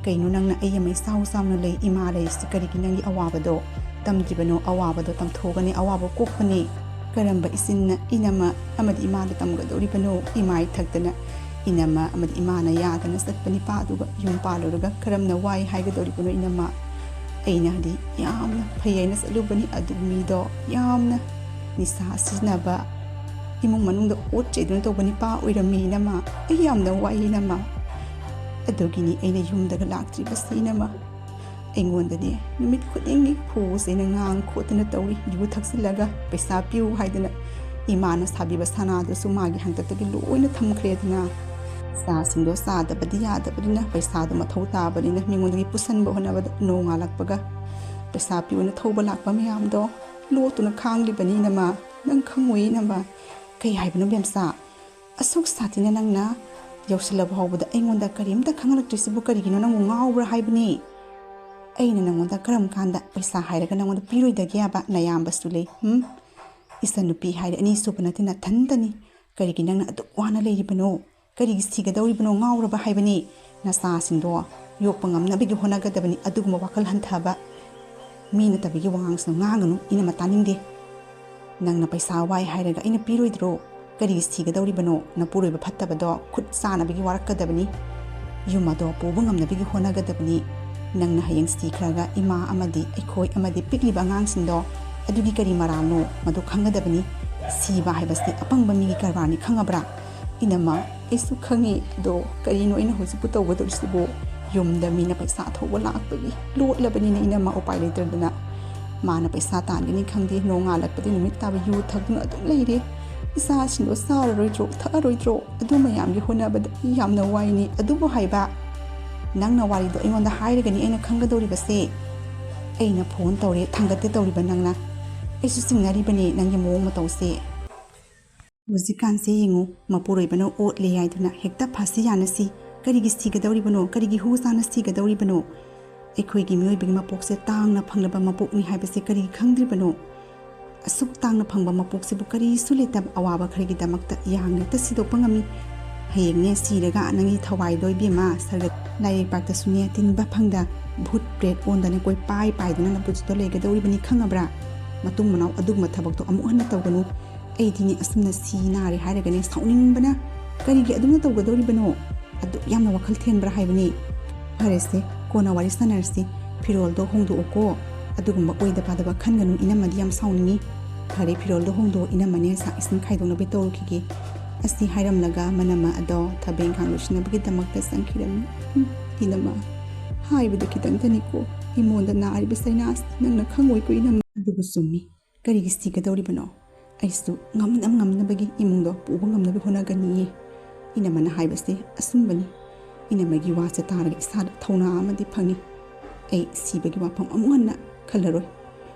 ꯀꯩꯅꯣ ꯅꯪꯅ ꯑꯩ ꯑꯃ ꯏꯆꯥꯎ ꯆꯥꯎꯅ ꯂꯩ, ꯏꯃꯥ ꯂꯩꯔꯤꯁꯤ ꯀꯔꯤꯒꯤ ꯅꯪꯒꯤ ꯑꯋꯥꯕꯗꯣ ꯇꯝꯗ꯭ꯔꯤꯕꯅꯣ? ꯑꯋꯥꯕꯗꯣ ꯇꯝꯊꯣꯛꯀꯅꯤ, ꯑꯋꯥꯕ ꯀꯣꯛꯄꯅꯤ꯫ ꯀꯔꯝꯕ ꯏꯆꯤꯟꯅ ꯏꯅꯝꯃ ꯑꯃꯗꯤ ꯏꯃꯥꯗ ꯇꯝꯒꯗꯧꯔꯤꯕꯅꯣ? ꯏꯃꯥ ꯏꯊꯛꯇꯅ ꯏꯅꯝꯃ ꯑꯃꯗꯤ ꯏꯃꯥꯅ ꯌꯥꯗꯅ ꯆꯠꯄ ꯅꯤꯄꯥ ꯑꯗꯨꯒ ꯌꯨꯝ ꯄꯥꯜꯂꯨꯔꯒ ꯀꯔꯝꯅ ꯋꯥꯏ ꯍꯥꯏꯒꯗꯧꯔꯤꯕꯅꯣ ꯏꯅꯝꯃ? ꯑꯩꯅꯗꯤ ꯌꯥꯝꯅ ꯐꯩ ꯍꯥꯏꯅ ꯆꯠꯂꯨꯕꯅꯤ, ꯑꯗꯨ ꯃꯤꯗꯣ ꯌꯥꯝꯅ ꯅꯤꯁꯥ ꯁꯤꯖꯤꯟꯅꯕ, ꯏꯃꯨꯡ ꯃꯅꯨꯡꯗ ꯑꯣꯠ ꯆꯩꯗꯨꯅ ꯇꯧꯕ ꯅꯤꯄꯥ ꯑꯣꯏꯔꯝꯃꯤ ꯏꯅꯝꯃ꯫ ꯑꯩ ꯌꯥꯝꯅ ꯋꯥꯏ ꯏꯅꯝꯃ꯫ ꯑꯗꯨꯒꯤꯅꯤ ꯑꯩꯅ ꯌꯨꯝꯗꯒ ꯂꯥꯛꯇ꯭ꯔꯤꯕꯁꯤ ꯏꯅꯝꯃ꯫ ꯑꯩꯉꯣꯟꯗꯗꯤ ꯅꯨꯃꯤꯠ ꯈꯨꯗꯤꯡꯒꯤ ꯐꯨꯁꯦꯅ ꯉꯥꯡ ꯈꯣꯠꯇꯅ ꯇꯧꯔꯤ, ꯌꯨ ꯊꯛꯆꯤꯜꯂꯒ ꯄꯩꯁꯥ ꯄꯤꯌꯨ ꯍꯥꯏꯗꯅ ꯏꯃꯥꯅ ꯁꯥꯕꯤꯕ ꯁꯅꯥꯗꯨꯁꯨ ꯃꯥꯒꯤ ꯍꯥꯡꯇꯛꯇꯒꯤ ꯂꯣꯏꯅ ꯊꯝꯈ꯭ꯔꯦꯗꯅ꯫ ꯏꯆꯥꯁꯤꯡꯗꯣ ꯆꯥꯗꯕꯗꯤ ꯌꯥꯗꯕꯅꯤꯅ, ꯄꯩꯁꯥꯗꯣ ꯃꯊꯧ ꯇꯥꯕꯅꯤꯅ ꯃꯤꯉꯣꯟꯗꯒꯤ ꯄꯨꯁꯟꯕ ꯍꯣꯠꯅꯕꯗ ꯅꯣꯡꯉꯥꯜꯂꯛꯄꯒ ꯄꯩꯁꯥ ꯄꯤꯌꯨꯅ ꯊꯧꯕ ꯂꯥꯛꯄ ꯃꯌꯥꯝꯗꯣ ꯂꯣꯠꯇꯨꯅ ꯈꯥꯡꯂꯤꯕꯅꯤ ꯏꯅꯝꯃ꯫ ꯅꯪ ꯈꯪꯉꯣꯏ ꯏꯅꯝꯃ꯫ ꯀꯩ ꯍꯥꯏꯕꯅꯣ ꯕꯦꯝꯆꯥ? ꯑꯁꯨꯛ ꯁꯥꯊꯤꯅ ꯅꯪꯅ ꯌꯧꯁꯤꯜꯂꯕ ꯐꯥꯎꯕꯗ ꯑꯩꯉꯣꯟꯗ ꯀꯔꯤꯝꯇ ꯈꯪꯍꯜꯂꯛꯇ꯭ꯔꯤꯁꯤꯕꯨ ꯀꯔꯤꯒꯤꯅꯣ? ꯅꯪꯕꯨ ꯉꯥꯎꯕ꯭ꯔꯥ ꯍꯥꯏꯕꯅꯤ? ꯑꯩꯅ ꯅꯪꯉꯣꯟꯗ ꯀꯔꯝ ꯀꯥꯟꯗ ꯄꯩꯁꯥ ꯍꯥꯏꯔꯒ ꯅꯪꯉꯣꯟꯗ ꯄꯤꯔꯣꯏꯗꯒꯦ ꯍꯥꯏꯕ? ꯅꯌꯥꯝꯕꯁꯨ ꯂꯩ꯫ ꯍꯝ? ꯏꯆꯟꯅꯨꯄꯤ ꯍꯥꯏꯔꯦ ꯑꯅꯤꯁꯨꯕ ꯅꯠꯇꯦ, ꯅꯊꯟꯇꯅꯤ꯫ ꯀꯔꯤꯒꯤ ꯅꯪꯅ ꯑꯗꯨꯛ ꯋꯥꯅ ꯂꯩꯔꯤꯕꯅꯣ? ꯀꯔꯤꯒꯤ ꯁꯤꯒꯗꯧꯔꯤꯕꯅꯣ? ꯉꯥꯎꯔꯕ ꯍꯥꯏꯕꯅꯤ? ꯅꯆꯥꯁꯤꯡꯗꯣ ꯌꯣꯛꯄ ꯉꯝꯅꯕꯒꯤ ꯍꯣꯠꯅꯒꯗꯕꯅꯤ꯫ ꯑꯗꯨꯒꯨꯝꯕ ꯋꯥꯈꯜ ꯍꯟꯊꯕ ꯃꯤ ꯅꯠꯇꯕꯒꯤ ꯋꯥꯉꯥꯡꯁꯤꯡꯗꯣ ꯉꯥꯡꯒꯅꯨ, ꯏꯅꯝꯃ ꯇꯥꯅꯤꯡꯗꯦ꯫ ꯅꯪꯅ ꯄꯩꯁꯥ ꯋꯥꯏ ꯍꯥꯏꯔꯒ ꯑꯩꯅ ꯄꯤꯔꯣꯏꯗ꯭ꯔꯣ? ꯀꯔꯤꯒꯤ ꯁꯤꯒꯗꯧꯔꯤꯕꯅꯣ? ꯅꯄꯨꯔꯣꯏꯕ ꯐꯠꯇꯕꯗꯣ ꯈꯨꯠ ꯆꯥꯅꯕꯒꯤ ꯋꯥꯔꯛꯀꯗꯕꯅꯤ꯫ ꯌꯨꯝ ꯑꯗꯣ ꯄꯨꯕ ꯉꯝꯅꯕꯒꯤ ꯍꯣꯠꯅꯒꯗꯕꯅꯤ꯫ ꯅꯪꯅ ꯍꯌꯦꯡ ꯁꯤꯈ꯭ꯔꯒ ꯏꯃꯥ ꯑꯃꯗꯤ ꯑꯩꯈꯣꯏ ꯑꯃꯗꯤ ꯄꯤꯛꯂꯤꯕ ꯑꯉꯥꯡꯁꯤꯡꯗꯣ ꯑꯗꯨꯒꯤ ꯀꯔꯤ ꯃꯔꯥꯜꯅꯣ? ꯃꯗꯨ ꯈꯪꯒꯗꯕꯅꯤ꯫ ꯁꯤꯕ ꯍꯥꯏꯕꯁꯤ ꯑꯄꯪꯕ ꯃꯤꯒꯤ ꯀꯔꯕꯥꯔꯅꯤ, ꯈꯪꯉꯕ꯭ꯔꯥ? ꯏꯅꯝꯃ, ꯑꯩꯁꯨ ꯈꯪꯉꯤ, ꯑꯗꯣ ꯀꯔꯤꯅꯣ ꯑꯩꯅ ꯍꯧꯖꯤꯛꯄꯨ ꯇꯧꯒꯗꯧꯔꯤꯁꯤꯕꯣ? ꯌꯨꯝꯗ ꯃꯤꯅ ꯄꯩꯁꯥ ꯊꯧꯕ ꯂꯥꯛꯄꯒꯤ ꯂꯣꯠꯂꯕꯅꯤꯅ ꯏꯅꯝꯃ, ꯎꯄꯥꯏ ꯂꯩꯇꯗꯅ꯫ ꯃꯥꯅ ꯄꯩꯁꯥ ꯇꯥꯟꯒꯅꯤ ꯈꯪꯗꯦ, ꯅꯣꯡꯉꯥꯜꯂꯛꯄꯗꯤ ꯅꯨꯃꯤꯠ ꯇꯥꯕ ꯌꯨ ꯊꯛꯇꯨꯅ ꯑꯗꯨꯝ ꯂꯩꯔꯦ꯫ ꯏꯆꯥꯁꯤꯡꯗꯣ ꯆꯥꯔꯔꯣꯏꯗ꯭ꯔꯣ, ꯊꯛꯑꯔꯣꯏꯗ꯭ꯔꯣ? ꯑꯗꯨ ꯃꯌꯥꯝꯒꯤ ꯍꯣꯠꯅꯕꯗ ꯑꯩ ꯌꯥꯝꯅ ꯋꯥꯏꯅꯤ꯫ ꯑꯗꯨꯕꯨ ꯍꯥꯏꯕ, ꯅꯪꯅ ꯋꯥꯔꯤꯗꯣ ꯑꯩꯉꯣꯟꯗ ꯍꯥꯏꯔꯒꯅꯤ ꯑꯩꯅ ꯈꯪꯒꯗꯧꯔꯤꯕꯁꯦ꯫ ꯑꯩꯅ ꯐꯣꯟ ꯇꯧꯔꯦ, ꯊꯥꯡꯒꯠꯇꯦ ꯇꯧꯔꯤꯕ ꯅꯪꯅ꯫ ꯑꯩꯁꯨ ꯆꯤꯡꯅꯔꯤꯕꯅꯦ ꯅꯪꯒꯤ ꯃꯑꯣꯡ ꯃꯇꯧꯁꯦ꯫ ꯍꯧꯖꯤꯛꯀꯥꯟꯁꯦ ꯌꯦꯡꯉꯨ, ꯃꯄꯨꯔꯣꯏꯕꯅ ꯑꯣꯠꯂꯦ ꯍꯥꯏꯗꯨꯅ ꯍꯦꯛꯇ ꯐꯥꯁꯤ ꯌꯥꯅꯁꯤ꯫ ꯀꯔꯤꯒꯤ ꯁꯤꯒꯗꯧꯔꯤꯕꯅꯣ? ꯀꯔꯤꯒꯤ ꯍꯨ ꯆꯥꯅ ꯁꯤꯒꯗꯧꯔꯤꯕꯅꯣ? ꯑꯩꯈꯣꯏꯒꯤ ꯃꯤꯑꯣꯏꯕꯒꯤ ꯃꯄꯣꯛꯁꯦ ꯇꯥꯡꯅ ꯐꯪꯂꯕ ꯃꯄꯣꯛꯅꯤ ꯍꯥꯏꯕꯁꯦ ꯀꯔꯤꯒꯤ ꯈꯪꯗ꯭ꯔꯤꯕꯅꯣ? ꯑꯁꯨꯛ ꯇꯥꯡꯅ ꯐꯪꯕ ꯃꯄꯣꯛꯁꯤꯕꯨ ꯀꯔꯤꯁꯨ ꯂꯩꯇꯕ ꯑꯋꯥꯕ ꯈꯔꯒꯤꯗꯃꯛꯇ ꯌꯥꯡꯅ ꯍꯦꯛꯇ ꯁꯤꯗꯣꯛꯄ ꯉꯝꯃꯤ꯫ ꯍꯌꯦꯡꯅꯦ ꯁꯤꯔꯒ ꯅꯪꯒꯤ ꯊꯋꯥꯏꯗꯣ ꯏꯕꯦꯝꯃ ꯁꯔꯒ ꯂꯥꯏꯔꯩꯄꯥꯛꯇꯁꯨꯅꯦ ꯇꯤꯟꯕ ꯐꯪꯗ ꯚꯨꯠ ꯄ꯭ꯔꯦꯠ ꯑꯣꯟꯗꯅ ꯀꯣꯏ ꯄꯥꯏ ꯄꯥꯏꯗꯨꯅ ꯅꯄꯨꯟꯁꯤꯗꯣ ꯂꯩꯒꯗꯧꯔꯤꯕꯅꯤ, ꯈꯪꯉꯕ꯭ꯔꯥ? ꯃꯇꯨꯡ ꯃꯅꯥꯎ ꯑꯗꯨꯒꯨꯝꯕ ꯊꯕꯛꯇꯣ ꯑꯃꯨꯛ ꯍꯟꯅ ꯇꯧꯒꯅꯨ꯫ ꯑꯩꯗꯤꯅꯦ ꯑꯁꯨꯝꯅ ꯁꯤ ꯅꯥꯔꯦ ꯍꯥꯏꯔꯒꯅꯦ ꯁꯥꯎꯅꯤꯡꯕꯅ ꯀꯔꯤꯒꯤ ꯑꯗꯨꯝꯅ ꯇꯧꯒꯗꯧꯔꯤꯕꯅꯣ? ꯑꯗꯨꯛ ꯌꯥꯝꯅ ꯋꯥꯈꯜ ꯊꯦꯟꯕ꯭ꯔꯥ ꯍꯥꯏꯕꯅꯤ꯫ ꯐꯔꯦꯁꯦ, ꯀꯣꯟꯅ ꯋꯥꯔꯤ ꯁꯥꯟꯅꯔꯁꯤ꯫ ꯐꯤꯔꯣꯜꯗꯣ ꯍꯣꯡꯗꯣꯛꯎꯀꯣ꯫ ꯑꯗꯨꯒꯨꯝꯕ ꯑꯣꯏꯗ ꯄꯥꯗꯕ ꯈꯟꯒꯅꯨ, ꯏꯅꯝꯃꯗꯤ ꯌꯥꯝ ꯁꯥꯎꯅꯤꯡꯉꯤ꯫ ꯐꯔꯦ, ꯐꯤꯔꯣꯜꯗꯣ ꯍꯣꯡꯗꯣꯛꯑꯣ, ꯏꯅꯝꯃꯅꯦ ꯆꯥꯛ ꯏꯁꯤꯡ ꯈꯥꯏꯗꯣꯛꯅꯕ ꯇꯧꯔꯨꯈꯤꯒꯦ꯫ ꯑꯁꯤ ꯍꯥꯏꯔꯝꯂꯒ ꯃꯅꯝꯃ ꯑꯗꯣ ꯊꯕꯛ ꯏꯪꯈꯥꯡ ꯂꯣꯏꯁꯤꯟꯅꯕꯒꯤꯗꯃꯛꯇ ꯆꯪꯈꯤꯔꯝꯃꯤ꯫ ꯎꯝ, ꯏꯅꯝꯃ, ꯍꯥꯏꯕꯗ ꯈꯤꯇꯪꯗꯅꯤꯀꯣ ꯏꯃꯣꯟꯗ ꯅꯥꯔꯤꯕ ꯆꯩꯅꯥꯁꯤ ꯅꯪꯅ ꯈꯪꯉꯣꯏꯀꯣ ꯏꯅꯝꯃ꯫ ꯑꯗꯨꯕꯨ ꯆꯨꯝꯃꯤ, ꯀꯔꯤꯒꯤ ꯁꯤꯒꯗꯧꯔꯤꯕꯅꯣ? ꯑꯩꯁꯨ ꯉꯝꯅ ꯉꯝꯅꯕꯒꯤ ꯏꯃꯨꯡꯗꯣ ꯄꯨꯕ ꯉꯝꯅꯕ ꯍꯣꯠꯅꯒꯅꯤꯌꯦ꯫ ꯏꯅꯝꯃꯅ ꯍꯥꯏꯕꯁꯦ ꯑꯆꯨꯝꯕꯅꯤ꯫ ꯏꯅꯝꯃꯒꯤ ꯋꯥꯁꯦ ꯇꯥꯔꯒ ꯏꯁꯥꯗ ꯊꯧꯅꯥ ꯑꯃꯗꯤ ꯐꯪꯉꯤ꯫ ꯑꯩ ꯁꯤꯕꯒꯤ ꯋꯥꯐꯝ ꯑꯃꯨꯛ ꯍꯟꯅ ꯈꯜꯂꯔꯣꯏ꯫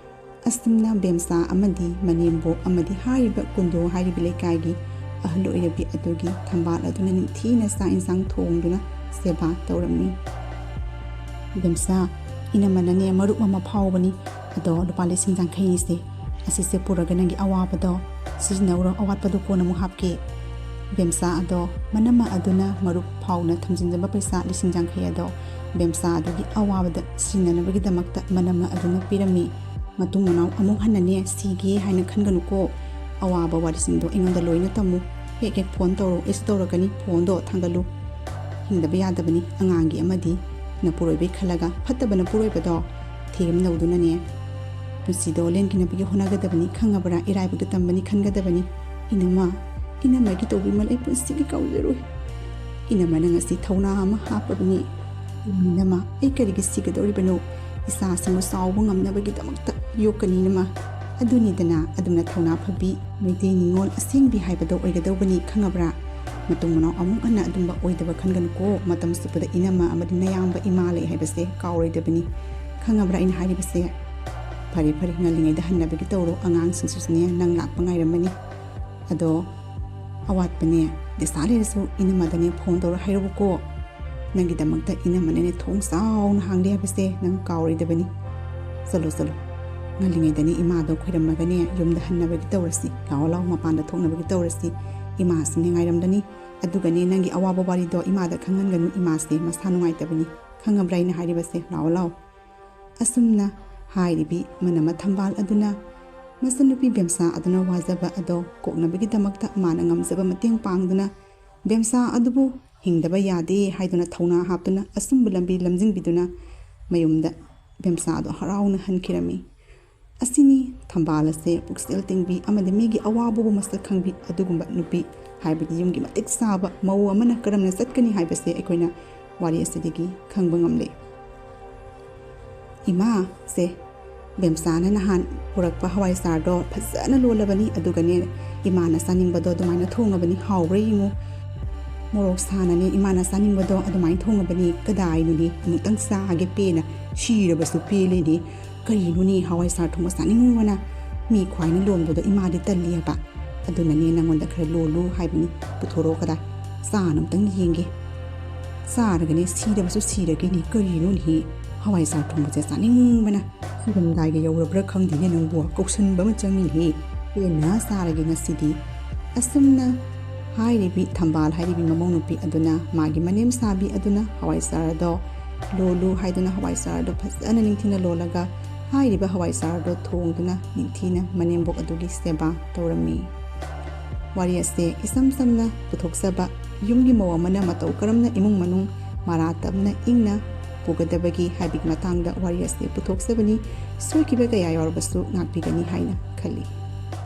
ꯑꯁꯨꯝꯅ ꯕꯦꯝꯆꯥ ꯑꯃꯗꯤ ꯃꯅꯦꯝꯕꯣꯛ ꯑꯃꯗꯤ ꯍꯥꯏꯔꯤꯕ ꯀꯨꯟꯗꯣ ꯍꯥꯏꯔꯤꯕ ꯂꯩꯀꯥꯏꯒꯤ ꯑꯍꯜ ꯑꯣꯏꯔꯕꯤ ꯑꯗꯨꯒꯤ ꯊꯝꯕꯥꯜ ꯑꯗꯨꯅ ꯅꯤꯡꯊꯤꯅ ꯆꯥꯛ ꯏꯟꯁꯥꯡ ꯊꯣꯡꯗꯨꯅ ꯁꯦꯕꯥ ꯇꯧꯔꯝꯃꯤ꯫ ꯕꯦꯝꯆꯥ, ꯏꯅꯝꯃꯅꯅꯦ ꯃꯔꯨꯞ ꯑꯃ ꯐꯥꯎꯕꯅꯤ, ꯑꯗꯣ ꯂꯨꯄꯥ ꯂꯤꯁꯤꯡ ꯌꯥꯡꯈꯩꯅꯤꯁꯦ, ꯑꯁꯤꯁꯦ ꯄꯨꯔꯒ ꯅꯪꯒꯤ ꯑꯋꯥꯕꯗꯣ ꯁꯤꯖꯤꯟꯅꯧꯔꯣ, ꯑꯋꯥꯠꯄꯗꯨ ꯀꯣꯟꯅ ꯑꯃꯨꯛ ꯍꯥꯞꯀꯦ꯫ ꯕꯦꯝꯆꯥ ꯑꯗꯣ ꯃꯅꯝꯃ ꯑꯗꯨꯅ ꯃꯔꯨꯞ ꯐꯥꯎꯅ ꯊꯝꯖꯤꯟꯖꯕ ꯄꯩꯁꯥ ꯂꯤꯁꯤꯡ ꯌꯥꯡꯈꯩ ꯑꯗꯣ ꯕꯦꯝꯆꯥ ꯑꯗꯨꯒꯤ ꯑꯋꯥꯕꯗ ꯁꯤꯖꯤꯟꯅꯅꯕꯒꯤꯗꯃꯛꯇ ꯃꯅꯝꯃ ꯑꯗꯨꯅ ꯄꯤꯔꯝꯃꯤ꯫ ꯃꯇꯨꯡ ꯃꯅꯥꯎ ꯑꯃꯨꯛ ꯍꯟꯅꯅꯦ ꯁꯤꯒꯦ ꯍꯥꯏꯅ ꯈꯟꯒꯅꯨꯀꯣ꯫ ꯑꯋꯥꯕ ꯋꯥꯔꯤꯁꯤꯡꯗꯣ ꯑꯩꯉꯣꯟꯗ ꯂꯣꯏꯅ ꯇꯝꯃꯨ꯫ ꯍꯦꯛ ꯍꯦꯛ ꯐꯣꯟ ꯇꯧꯔꯣ, ꯑꯩꯁꯨ ꯇꯧꯔꯛꯀꯅꯤ꯫ ꯐꯣꯟꯗꯣ ꯊꯥꯡꯒꯠꯂꯨ꯫ ꯍꯤꯡꯗꯕ ꯌꯥꯗꯕꯅꯤ꯫ ꯑꯉꯥꯡꯒꯤ ꯑꯃꯗꯤ ꯅꯄꯨꯔꯣꯏꯕꯩ ꯈꯜꯂꯒ ꯐꯠꯇꯕ ꯅꯄꯨꯔꯣꯏꯕꯗꯣ ꯊꯦꯝꯅꯧꯗꯨꯅꯅꯦ ꯄꯨꯟꯁꯤꯗꯣ ꯂꯦꯟꯈꯤꯅꯕꯒꯤ ꯍꯣꯠꯅꯒꯗꯕꯅꯤ, ꯈꯪꯉꯕ꯭ꯔꯥ? ꯏꯔꯥꯏꯕꯛꯇ ꯇꯝꯕꯅꯤ ꯈꯟꯒꯗꯕꯅꯤ꯫ ꯏꯅꯝꯃ, ꯏꯅꯝꯃꯒꯤ ꯇꯧꯕꯤꯃꯜ ꯑꯩ ꯄꯨꯟꯁꯤꯒꯤ ꯀꯥꯎꯖꯔꯣꯏ꯫ ꯏꯅꯝꯃꯅ ꯉꯁꯤ ꯊꯧꯅꯥ ꯑꯃ ꯍꯥꯞꯄꯕꯅꯤ꯫ ꯏꯅꯝꯃ, ꯑꯩ ꯀꯔꯤꯒꯤ ꯁꯤꯒꯗꯧꯔꯤꯕꯅꯣ? ꯏꯆꯥꯁꯤꯡꯕꯨ ꯆꯥꯎꯕ ꯉꯝꯅꯕꯒꯤꯗꯃꯛꯇ ꯌꯣꯛꯀꯅꯤ ꯏꯅꯝꯃ꯫ ꯑꯗꯨꯅꯤꯗꯅ ꯑꯗꯨꯝꯅ ꯊꯧꯅꯥ ꯐꯕꯤ, ꯃꯩꯇꯩ ꯅꯤꯉꯣꯜ ꯑꯁꯦꯡꯕꯤ ꯍꯥꯏꯕꯗꯣ ꯑꯣꯏꯒꯗꯧꯕꯅꯤ, ꯈꯪꯉꯕ꯭ꯔꯥ? ꯃꯇꯨꯡ ꯃꯅꯥꯎ ꯑꯃꯨꯛ ꯍꯟꯅ ꯑꯗꯨꯝꯕ ꯑꯣꯏꯗꯕ ꯈꯟꯒꯅꯨꯀꯣ꯫ ꯃꯇꯝ ꯆꯨꯞꯄꯗ ꯏꯅꯝꯃ ꯑꯃꯗꯤ ꯅꯌꯥꯝꯕ ꯏꯃꯥ ꯂꯩ ꯍꯥꯏꯕꯁꯦ ꯀꯥꯎꯔꯣꯏꯗꯕꯅꯤ꯫ ꯈꯪꯉꯕ꯭ꯔꯥ ꯑꯩꯅ ꯍꯥꯏꯔꯤꯕꯁꯦ? ꯐꯔꯦ ꯐꯔꯦ, ꯉꯜꯂꯤꯉꯩꯗ ꯍꯟꯅꯕꯒꯤ ꯇꯧꯔꯣ꯫ ꯑꯉꯥꯡꯁꯤꯡꯁꯤꯁꯨꯅꯦ ꯅꯪ ꯂꯥꯛꯄ ꯉꯥꯏꯔꯝꯃꯅꯤ꯫ ꯑꯗꯣ ꯑꯋꯥꯠꯄꯅꯦ ꯗꯤꯁꯥ ꯂꯩꯔꯁꯨ ꯏꯅꯝꯃꯗꯅꯦ ꯐꯣꯟ ꯇꯧꯔ ꯍꯥꯏꯔꯛꯎꯀꯣ꯫ ꯅꯪꯒꯤꯗꯃꯛꯇ ꯏꯅꯝꯃꯅꯅꯦ ꯊꯣꯡ ꯆꯥꯎꯅ ꯍꯥꯡꯂꯤ ꯍꯥꯏꯕꯁꯦ ꯅꯪ ꯀꯥꯎꯔꯣꯏꯗꯕꯅꯤ꯫ ꯆꯠꯂꯣ ꯆꯠꯂꯣ, ꯉꯜꯂꯤꯉꯩꯗꯅꯦ ꯏꯃꯥꯗꯣ ꯈꯣꯏꯔꯝꯃꯒꯅꯦ ꯌꯨꯝꯗ ꯍꯟꯅꯕꯒꯤ ꯇꯧꯔꯁꯤ꯫ ꯂꯥꯛꯑꯣ ꯂꯥꯛꯑꯣ, ꯃꯄꯥꯟꯗ ꯊꯣꯛꯅꯕꯒꯤ ꯇꯧꯔꯁꯤ꯫ ꯏꯃꯥꯁꯨꯅꯦ ꯉꯥꯏꯔꯝꯂꯅꯤ꯫ ꯑꯗꯨꯒꯅꯦ ꯅꯪꯒꯤ ꯑꯋꯥꯕ ꯋꯥꯔꯤꯗꯣ ꯏꯃꯥꯗ ꯈꯪꯍꯟꯒꯅꯨ, ꯏꯃꯥꯁꯦ ꯃꯁꯥ ꯅꯨꯡꯉꯥꯏꯇꯕꯅꯤ, ꯈꯪꯉꯕ꯭ꯔꯥ ꯑꯩꯅ ꯍꯥꯏꯔꯤꯕꯁꯦ? ꯂꯥꯛꯑꯣ ꯂꯥꯛꯑꯣ꯫ ꯑꯁꯨꯝꯅ ꯍꯥꯏꯔꯤꯕꯤ ꯃꯅꯃ ꯊꯝꯕꯥꯜ ꯑꯗꯨꯅ ꯃꯆꯟꯅꯨꯄꯤ ꯕꯦꯝꯁꯥ ꯑꯗꯨꯅ ꯋꯥꯖꯕ ꯑꯗꯣ ꯀꯣꯛꯅꯕꯒꯤꯗꯃꯛꯇ ꯃꯥꯅ ꯉꯝꯖꯕ ꯃꯇꯦꯡ ꯄꯥꯡꯗꯨꯅ ꯕꯦꯝꯁꯥ ꯑꯗꯨꯕꯨ ꯍꯤꯡꯗꯕ ꯌꯥꯗꯦ ꯍꯥꯏꯗꯨꯅ ꯊꯧꯅꯥ ꯍꯥꯞꯇꯨꯅ ꯑꯆꯨꯝꯕ ꯂꯝꯕꯤ ꯂꯝꯖꯤꯡꯕꯤꯗꯨꯅ ꯃꯌꯨꯝꯗ ꯕꯦꯝꯁꯥ ꯑꯗꯨ ꯍꯔꯥꯎꯅ ꯍꯟꯈꯤꯔꯝꯃꯤ꯫ ꯑꯁꯤꯅꯤ ꯊꯝꯕꯥꯜ ꯑꯁꯦ ꯄꯨꯛꯆꯦꯜ ꯇꯤꯡꯕꯤ ꯑꯃꯗꯤ ꯃꯤꯒꯤ ꯑꯋꯥꯕꯕꯨ ꯃꯁꯛ ꯈꯪꯕꯤ ꯑꯗꯨꯒꯨꯝꯕ ꯅꯨꯄꯤ, ꯍꯥꯏꯕꯗꯤ ꯌꯨꯝꯒꯤ ꯃꯇꯤꯛ ꯆꯥꯕ ꯃꯧ ꯑꯃꯅ ꯀꯔꯝꯅ ꯆꯠꯀꯅꯤ ꯍꯥꯏꯕꯁꯦ ꯑꯩꯈꯣꯏꯅ ꯋꯥꯔꯤ ꯑꯁꯤꯗꯒꯤ ꯈꯪꯕ ꯉꯝꯂꯦ꯫ ꯏꯃꯥ, ꯁꯦ, ꯕꯦꯝꯁꯥꯅ ꯅꯍꯥꯟ ꯄꯨꯔꯛꯄ ꯍꯋꯥꯏ ꯆꯥꯔꯗꯣ ꯐꯖꯅ ꯂꯣꯜꯂꯕꯅꯤ, ꯑꯗꯨꯒꯅꯦ ꯏꯃꯥꯅ ꯆꯥꯅꯤꯡꯕꯗꯣ ꯑꯗꯨꯃꯥꯏꯅ ꯊꯣꯡꯉꯕꯅꯤ, ꯍꯥꯎꯕ꯭ꯔꯥ ꯌꯦꯡꯉꯨ꯫ ꯃꯣꯔꯣꯛ ꯁꯥꯅꯅꯦ ꯏꯃꯥꯅ ꯆꯥꯅꯤꯡꯕꯗꯣ ꯑꯗꯨꯃꯥꯏꯅ ꯊꯣꯡꯉꯕꯅꯤ, ꯀꯗꯥꯏꯅꯣꯅꯦ, ꯑꯃꯨꯛꯇꯪ ꯆꯥꯒꯦ ꯄꯦꯟꯅ, ꯁꯤꯔꯕꯁꯨ ꯄꯦꯜꯂꯦꯅꯦ꯫ ꯀꯔꯤꯅꯣꯅꯦ ꯍꯋꯥꯏ ꯆꯥꯔ ꯊꯣꯡꯕ ꯆꯥꯅꯤꯡꯕꯅ? ꯃꯤ ꯈ꯭ꯋꯥꯏꯅ ꯂꯣꯟꯕꯗꯣ ꯏꯃꯥꯗꯤ ꯇꯜꯂꯤ ꯍꯥꯏꯕ꯫ ꯑꯗꯨꯅꯅꯦ ꯅꯪꯉꯣꯟꯗ ꯈꯔ ꯂꯣꯜꯂꯨ ꯍꯥꯏꯕꯅꯤ, ꯄꯨꯊꯣꯔꯛꯑꯣ ꯀꯗꯥꯏ? ꯆꯥꯅ ꯑꯝꯇꯪ ꯌꯦꯡꯒꯦ꯫ ꯆꯥꯔꯒꯅꯦ ꯁꯤꯔꯕꯁꯨ ꯁꯤꯔꯒꯦꯅꯦ, ꯀꯔꯤꯅꯣꯅꯦꯍꯦ? ꯍꯋꯥꯏ ꯆꯥꯔ ꯊꯣꯡꯕꯁꯦ ꯆꯥꯅꯤꯡꯕꯅ꯫ ꯁꯤꯔꯝꯗꯥꯏꯒ ꯌꯧꯔꯕ꯭ꯔꯥ ꯈꯪꯗꯦꯅꯦ ꯅꯪꯕꯨ, ꯀꯧꯁꯟꯕ ꯑꯃ ꯆꯪꯉꯤꯅꯦꯍꯦ꯫ ꯄꯦꯟꯅ ꯆꯥꯔꯒꯦ ꯉꯁꯤꯗꯤ꯫ ꯑꯁꯨꯝꯅ ꯍꯥꯏꯔꯤꯕꯤ ꯊꯝꯕꯥꯜ ꯍꯥꯏꯔꯤꯕꯤ ꯃꯃꯧ ꯅꯨꯄꯤ ꯑꯗꯨꯅ ꯃꯥꯒꯤ ꯃꯅꯦꯝ ꯁꯥꯕꯤ ꯑꯗꯨꯅ ꯍꯋꯥꯏ ꯆꯥꯔ ꯑꯗꯣ ꯂꯣꯜꯂꯨ ꯍꯥꯏꯗꯨꯅ ꯍꯋꯥꯏ ꯆꯥꯔ ꯑꯗꯣ ꯐꯖꯅ ꯅꯤꯡꯊꯤꯅ ꯂꯣꯜꯂꯒ ꯍꯥꯏꯔꯤꯕ ꯍꯋꯥꯏ ꯆꯥꯔ ꯑꯗꯣ ꯊꯣꯡꯗꯨꯅ ꯅꯤꯡꯊꯤꯅ ꯃꯅꯦꯝꯕꯣꯛ ꯑꯗꯨꯒꯤ ꯁꯦꯕꯥ ꯇꯧꯔꯝꯃꯤ꯫ ꯋꯥꯔꯤ ꯑꯁꯦ ꯏꯁꯝ ꯁꯝꯅ ꯄꯨꯊꯣꯛꯆꯕ, ꯌꯨꯝꯒꯤ ꯃꯧ ꯑꯃꯅ ꯃꯇꯧ ꯀꯔꯝꯅ ꯏꯃꯨꯡ ꯃꯅꯨꯡ ꯃꯔꯥ ꯇꯞꯅ ꯏꯪꯅ ꯄꯨꯒꯗꯕꯒꯦ ꯍꯥꯏꯕꯒꯤ ꯃꯇꯥꯡꯗ ꯋꯥꯔꯤ ꯑꯁꯦ ꯄꯨꯊꯣꯛꯆꯕꯅꯤ꯫ ꯁꯣꯏꯈꯤꯕ ꯀꯌꯥ ꯌꯥꯎꯔꯕꯁꯨ ꯉꯥꯛꯄꯤꯒꯅꯤ ꯍꯥꯏꯅ ꯈꯜꯂꯤ꯫